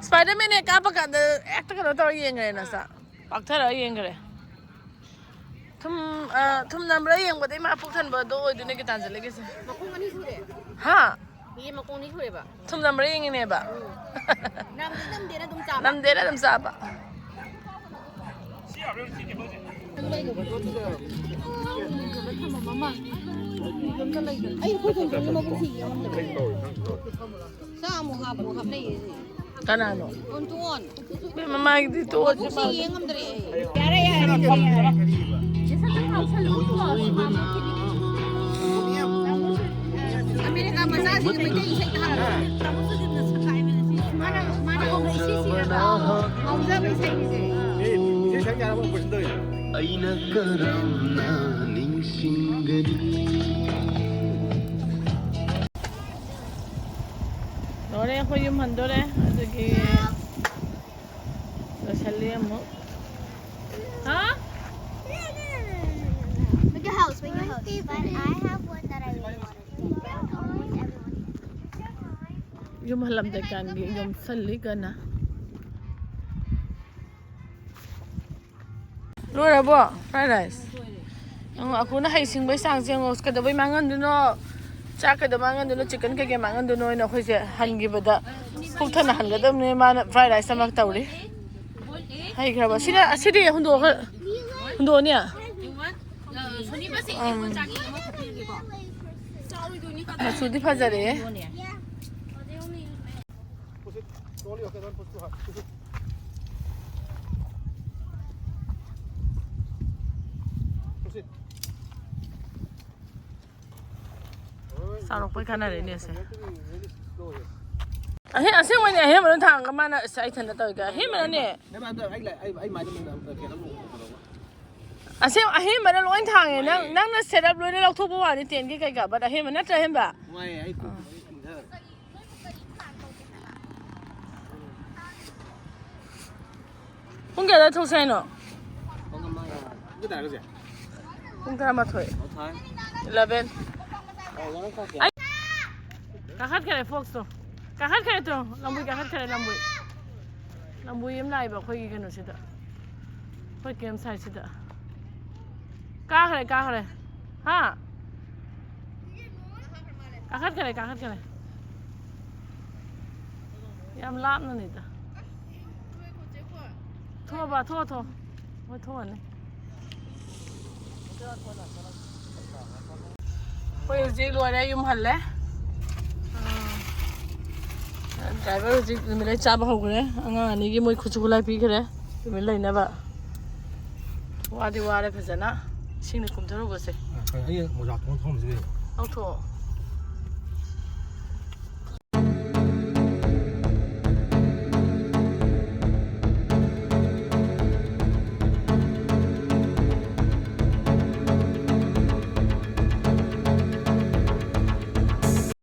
Spider-Man ꯍꯦꯛ ꯀꯥꯞꯄ ꯀꯥꯟꯗ ꯍꯦꯛꯇ ꯀꯩꯅꯣ ꯇꯧꯔ ꯌꯦꯡꯈ꯭ꯔꯦ ꯅꯁꯥ꯫ ꯄꯥꯛꯊꯔꯒ ꯌꯦꯡꯈ꯭ꯔꯦ꯫ ꯊꯨꯝ, ꯑ, ꯊꯨꯝ ꯅꯝꯕ꯭ꯔꯥ ꯌꯦꯡꯕꯗ ꯏꯃꯥ ꯄꯨꯛ ꯊꯟꯕꯗꯣ ꯑꯣꯏꯗꯣꯏꯅꯦ ꯒꯤꯇꯥꯟꯖꯂꯤꯒꯤꯁꯦ꯫ ꯃꯈꯣꯡ ꯑꯅꯤ ꯁꯨꯔꯦ꯫ ꯍꯥ? ꯌꯦꯟ ꯃꯈꯣꯡ ꯑꯅꯤ ꯁꯨꯔꯦꯕ꯫ ꯊꯨꯝ ꯅꯝꯕ꯭ꯔꯥ ꯌꯦꯡꯉꯤꯅꯦꯕ꯫ ꯎꯝ꯫ ꯅꯝꯗꯤ ꯅꯝꯗꯦꯅ ꯑꯗꯨꯝ ꯆꯥꯕ꯫ ꯅꯝꯗꯦꯅ ꯑꯗꯨꯝ ꯆꯥꯕ꯫ ꯑꯩ ꯑꯩꯈꯣꯏ ꯊꯣꯡꯗꯣꯡꯒꯤ ꯃꯕꯨꯛꯁꯤ ꯌꯦꯡꯉꯝꯗ꯭ꯔꯦ꯫ ꯆꯥꯛ ꯑꯃꯨꯛ ꯍꯥꯞꯄꯨ ꯍꯥꯞꯅꯩꯌꯦ꯫ ꯀꯅꯥꯅꯣ? ꯑꯣꯟꯊꯣꯛꯑꯣꯟ꯫ ꯏꯕꯦꯝꯃ, ꯃꯥꯒꯤꯗꯤ ꯇꯣꯛꯑꯁꯤ꯫ ꯃꯕꯨꯛꯁꯤ ꯌꯦꯡꯉꯝꯗ꯭ꯔꯦ ꯑꯩ꯫ ꯌꯥꯔꯦ, ꯌꯥꯔꯦ, ꯌꯥꯔꯦ, ꯌꯥꯔꯦ꯫ ꯑꯃꯦꯔꯤꯀꯥ ꯃꯆꯥꯁꯤꯡꯒꯤ ꯃꯩꯇꯩ ꯏꯁꯩ ꯇꯥꯍꯜꯂꯣ꯫ ꯃꯥꯅ, ꯃꯥꯅ ꯍꯧꯅ ꯏꯁꯩ ꯁꯤꯔꯒ ꯉꯥꯎꯖꯕ ꯏꯁꯩꯅꯤꯁꯦ꯫ ꯑꯩꯅ ꯀꯔꯝꯅ ꯅꯤꯡꯁꯤꯡꯒꯅꯤ? ꯂꯣꯏꯔꯦ, ꯑꯩꯈꯣꯏ ꯌꯨꯝ ꯍꯟꯗꯣꯔꯦ꯫ ꯑꯗꯨꯒꯤ ꯂꯣꯏꯁꯜꯂꯤ ꯑꯃꯨꯛ꯫ ꯍꯥ? Make a house, make a house. But I have one that I really wanted to make. I want everyone. ꯌꯨꯝ ꯍꯜꯂꯝꯗꯥꯏꯀꯥꯟꯒꯤ ꯌꯣꯝꯁꯜꯂꯤ ꯀꯟꯅ꯫ ꯂꯣꯏꯔꯕꯣ? Fried rice? ꯌꯦꯡꯉꯣ, ꯑꯀꯨꯅ ꯍꯩꯁꯤꯡꯕꯩ ꯆꯥꯡꯁꯦ ꯌꯦꯡꯉꯣ꯫ ꯀꯩꯗꯧꯕꯩ ꯃꯥꯡꯍꯟꯗꯣꯏꯅꯣ? ꯆꯥꯛ ꯀꯩꯗꯧ ꯃꯥꯡꯍꯟꯗꯣꯏꯅꯣ? Chicken ꯀꯩꯀꯩ ꯃꯥꯡꯍꯟꯗꯣꯏꯅꯣ ꯍꯥꯏꯅ ꯑꯩꯈꯣꯏꯁꯦ ꯍꯟꯈꯤꯕꯗ ꯄꯨꯛ ꯊꯟꯅ ꯍꯟꯒꯗꯕꯅꯦ꯫ ꯃꯥꯅ fried rice ꯑꯃ ꯇꯧꯔꯤ꯫ ꯍꯩꯈ꯭ꯔꯕ? ꯁꯤꯅ, ꯑꯁꯤꯗꯤ ꯍꯨꯟꯗꯣꯛꯑꯒ, ꯍꯨꯟꯗꯣꯛꯑꯅꯤ? ꯎꯝ꯫ ꯃꯆꯨꯗꯤ ꯐꯖꯔꯦꯍꯦ꯫ Push it. Slowly, okay, don't push too hard. Push it. Push it. ꯆꯥꯎꯔꯛꯄꯩ ꯀꯥꯟꯅꯔꯦꯅꯦ ꯑꯁꯦ꯫ You have to be very slow here. ꯑꯍꯦ-, ꯑꯁꯦꯡꯕꯩꯅꯦ, ꯑꯍꯦꯟꯕꯗ ꯊꯥꯡꯉꯒ ꯃꯥꯅ, ꯑꯁ, ꯑꯩ ꯏꯊꯟꯇ ꯇꯧꯋꯤꯒ꯫ ꯑꯍꯦꯟꯕꯅꯅꯦ꯫ ꯅꯪ ꯑꯝꯇ ꯑꯩ ꯂꯥꯏ-, ꯑꯩ, ꯑꯩ ꯃꯥꯏꯗ ꯅꯪ ꯑꯝꯇ ꯀꯩꯅꯣꯝ ꯎꯍꯜꯂꯛꯑꯣ꯫ ꯑꯁꯦꯡ-, ꯑꯍꯦꯟꯕꯅ ꯂꯣꯏ ꯊꯥꯡꯉꯦ꯫ ꯅꯪ, ꯅꯨꯡꯉꯥꯏꯌꯦ꯫ ꯅꯪꯅ setup ꯂꯣꯏꯅ ꯂꯧꯊꯣꯛꯄ ꯋꯥꯅꯤ, tent ꯀꯩꯀꯥ, but ꯑꯍꯦꯟꯕ ꯅꯠꯇ꯭ꯔꯥ, ꯑꯍꯦꯟꯕ? ꯅꯨꯡꯉꯥꯏꯌꯦ, ꯑꯩ ꯀꯣꯛ ꯑꯥ꯫ ꯂꯣꯏ ꯏꯪꯊꯔꯦ꯫ ꯄꯨꯡ ꯀꯌꯥꯗ ꯊꯣꯛꯁꯦ ꯍꯥꯏꯅꯣ? ꯄꯨꯡ ꯑꯃ ꯌꯥꯔꯦ꯫ ꯄꯨꯡ ꯀꯌꯥ ꯇꯥꯔꯒꯦ ꯍꯧꯖꯤꯛ? ꯄꯨꯡ ꯇꯔꯥꯃꯥꯊꯣꯏ꯫ ꯑꯣ, ꯐꯔꯦ꯫ Eleven꯫ ꯑꯣ, eleven ꯀꯥꯈꯠꯈ꯭ꯔꯦ, Fox ꯇꯣ꯫ ꯀꯥꯈꯠꯈ꯭ꯔꯦ ꯇꯣ꯫ ꯂꯝꯕꯨꯏ ꯀꯥꯈꯠꯈ꯭ꯔꯦ, ꯂꯝꯕꯨꯏ꯫ ꯂꯝꯕꯨꯏ ꯑꯃ ꯂꯥꯛꯑꯦꯕ ꯑꯩꯈꯣꯏꯒꯤ ꯀꯩꯅꯣꯁꯤꯗ꯫ ꯑꯩꯈꯣꯏ ꯀꯦꯝ ꯁꯥꯏꯠꯁꯤꯗ꯫ ꯀꯥꯈ꯭ꯔꯦ, ꯀꯥꯈ꯭ꯔꯦ꯫ ꯍꯥ? ꯀꯥꯈꯠꯈ꯭ꯔꯦ, ꯀꯥꯈꯠꯈ꯭ꯔꯦ꯫ ꯌꯥꯝ ꯂꯥꯞꯅꯅꯤꯗ꯫ ꯊꯣꯛꯑꯕ, ꯊꯣꯛꯑꯣ, ꯊꯣꯛꯑꯣ꯫ ꯍꯣꯏ, ꯊꯣꯛꯑꯅꯤ꯫ ꯑꯩꯈꯣꯏ ꯍꯧꯖꯤꯛ ꯂꯣꯏꯔꯦ, ꯌꯨꯝ ꯍꯜꯂꯦ꯫ ꯗ꯭ꯔꯥꯏꯚꯔ ꯍꯧꯖꯤꯛ ꯅꯨꯃꯤꯠ ꯂꯩ ꯆꯥꯕ ꯍꯧꯈ꯭ꯔꯦ꯫ ꯑꯉꯥꯡ ꯑꯅꯤꯒꯤ ꯃꯣꯏ ꯈꯨꯠꯁꯨ ꯈꯨꯠꯂꯥꯏ ꯄꯤꯈ꯭ꯔꯦ ꯅꯨꯃꯤꯠ ꯂꯩꯅꯕ꯫ ꯋꯥꯗꯤ ꯋꯥꯔꯦ ꯐꯖꯅ꯫ ꯏꯁꯤꯡꯅ ꯀꯨꯝꯊꯔꯨꯕꯁꯦ꯫ ꯑꯩ ꯃꯣꯖꯥ ꯇꯣꯡꯉ ꯊꯣꯡꯕꯁꯦ ꯀꯩꯅꯣ? ꯂꯧꯊꯣꯛꯑꯣ꯫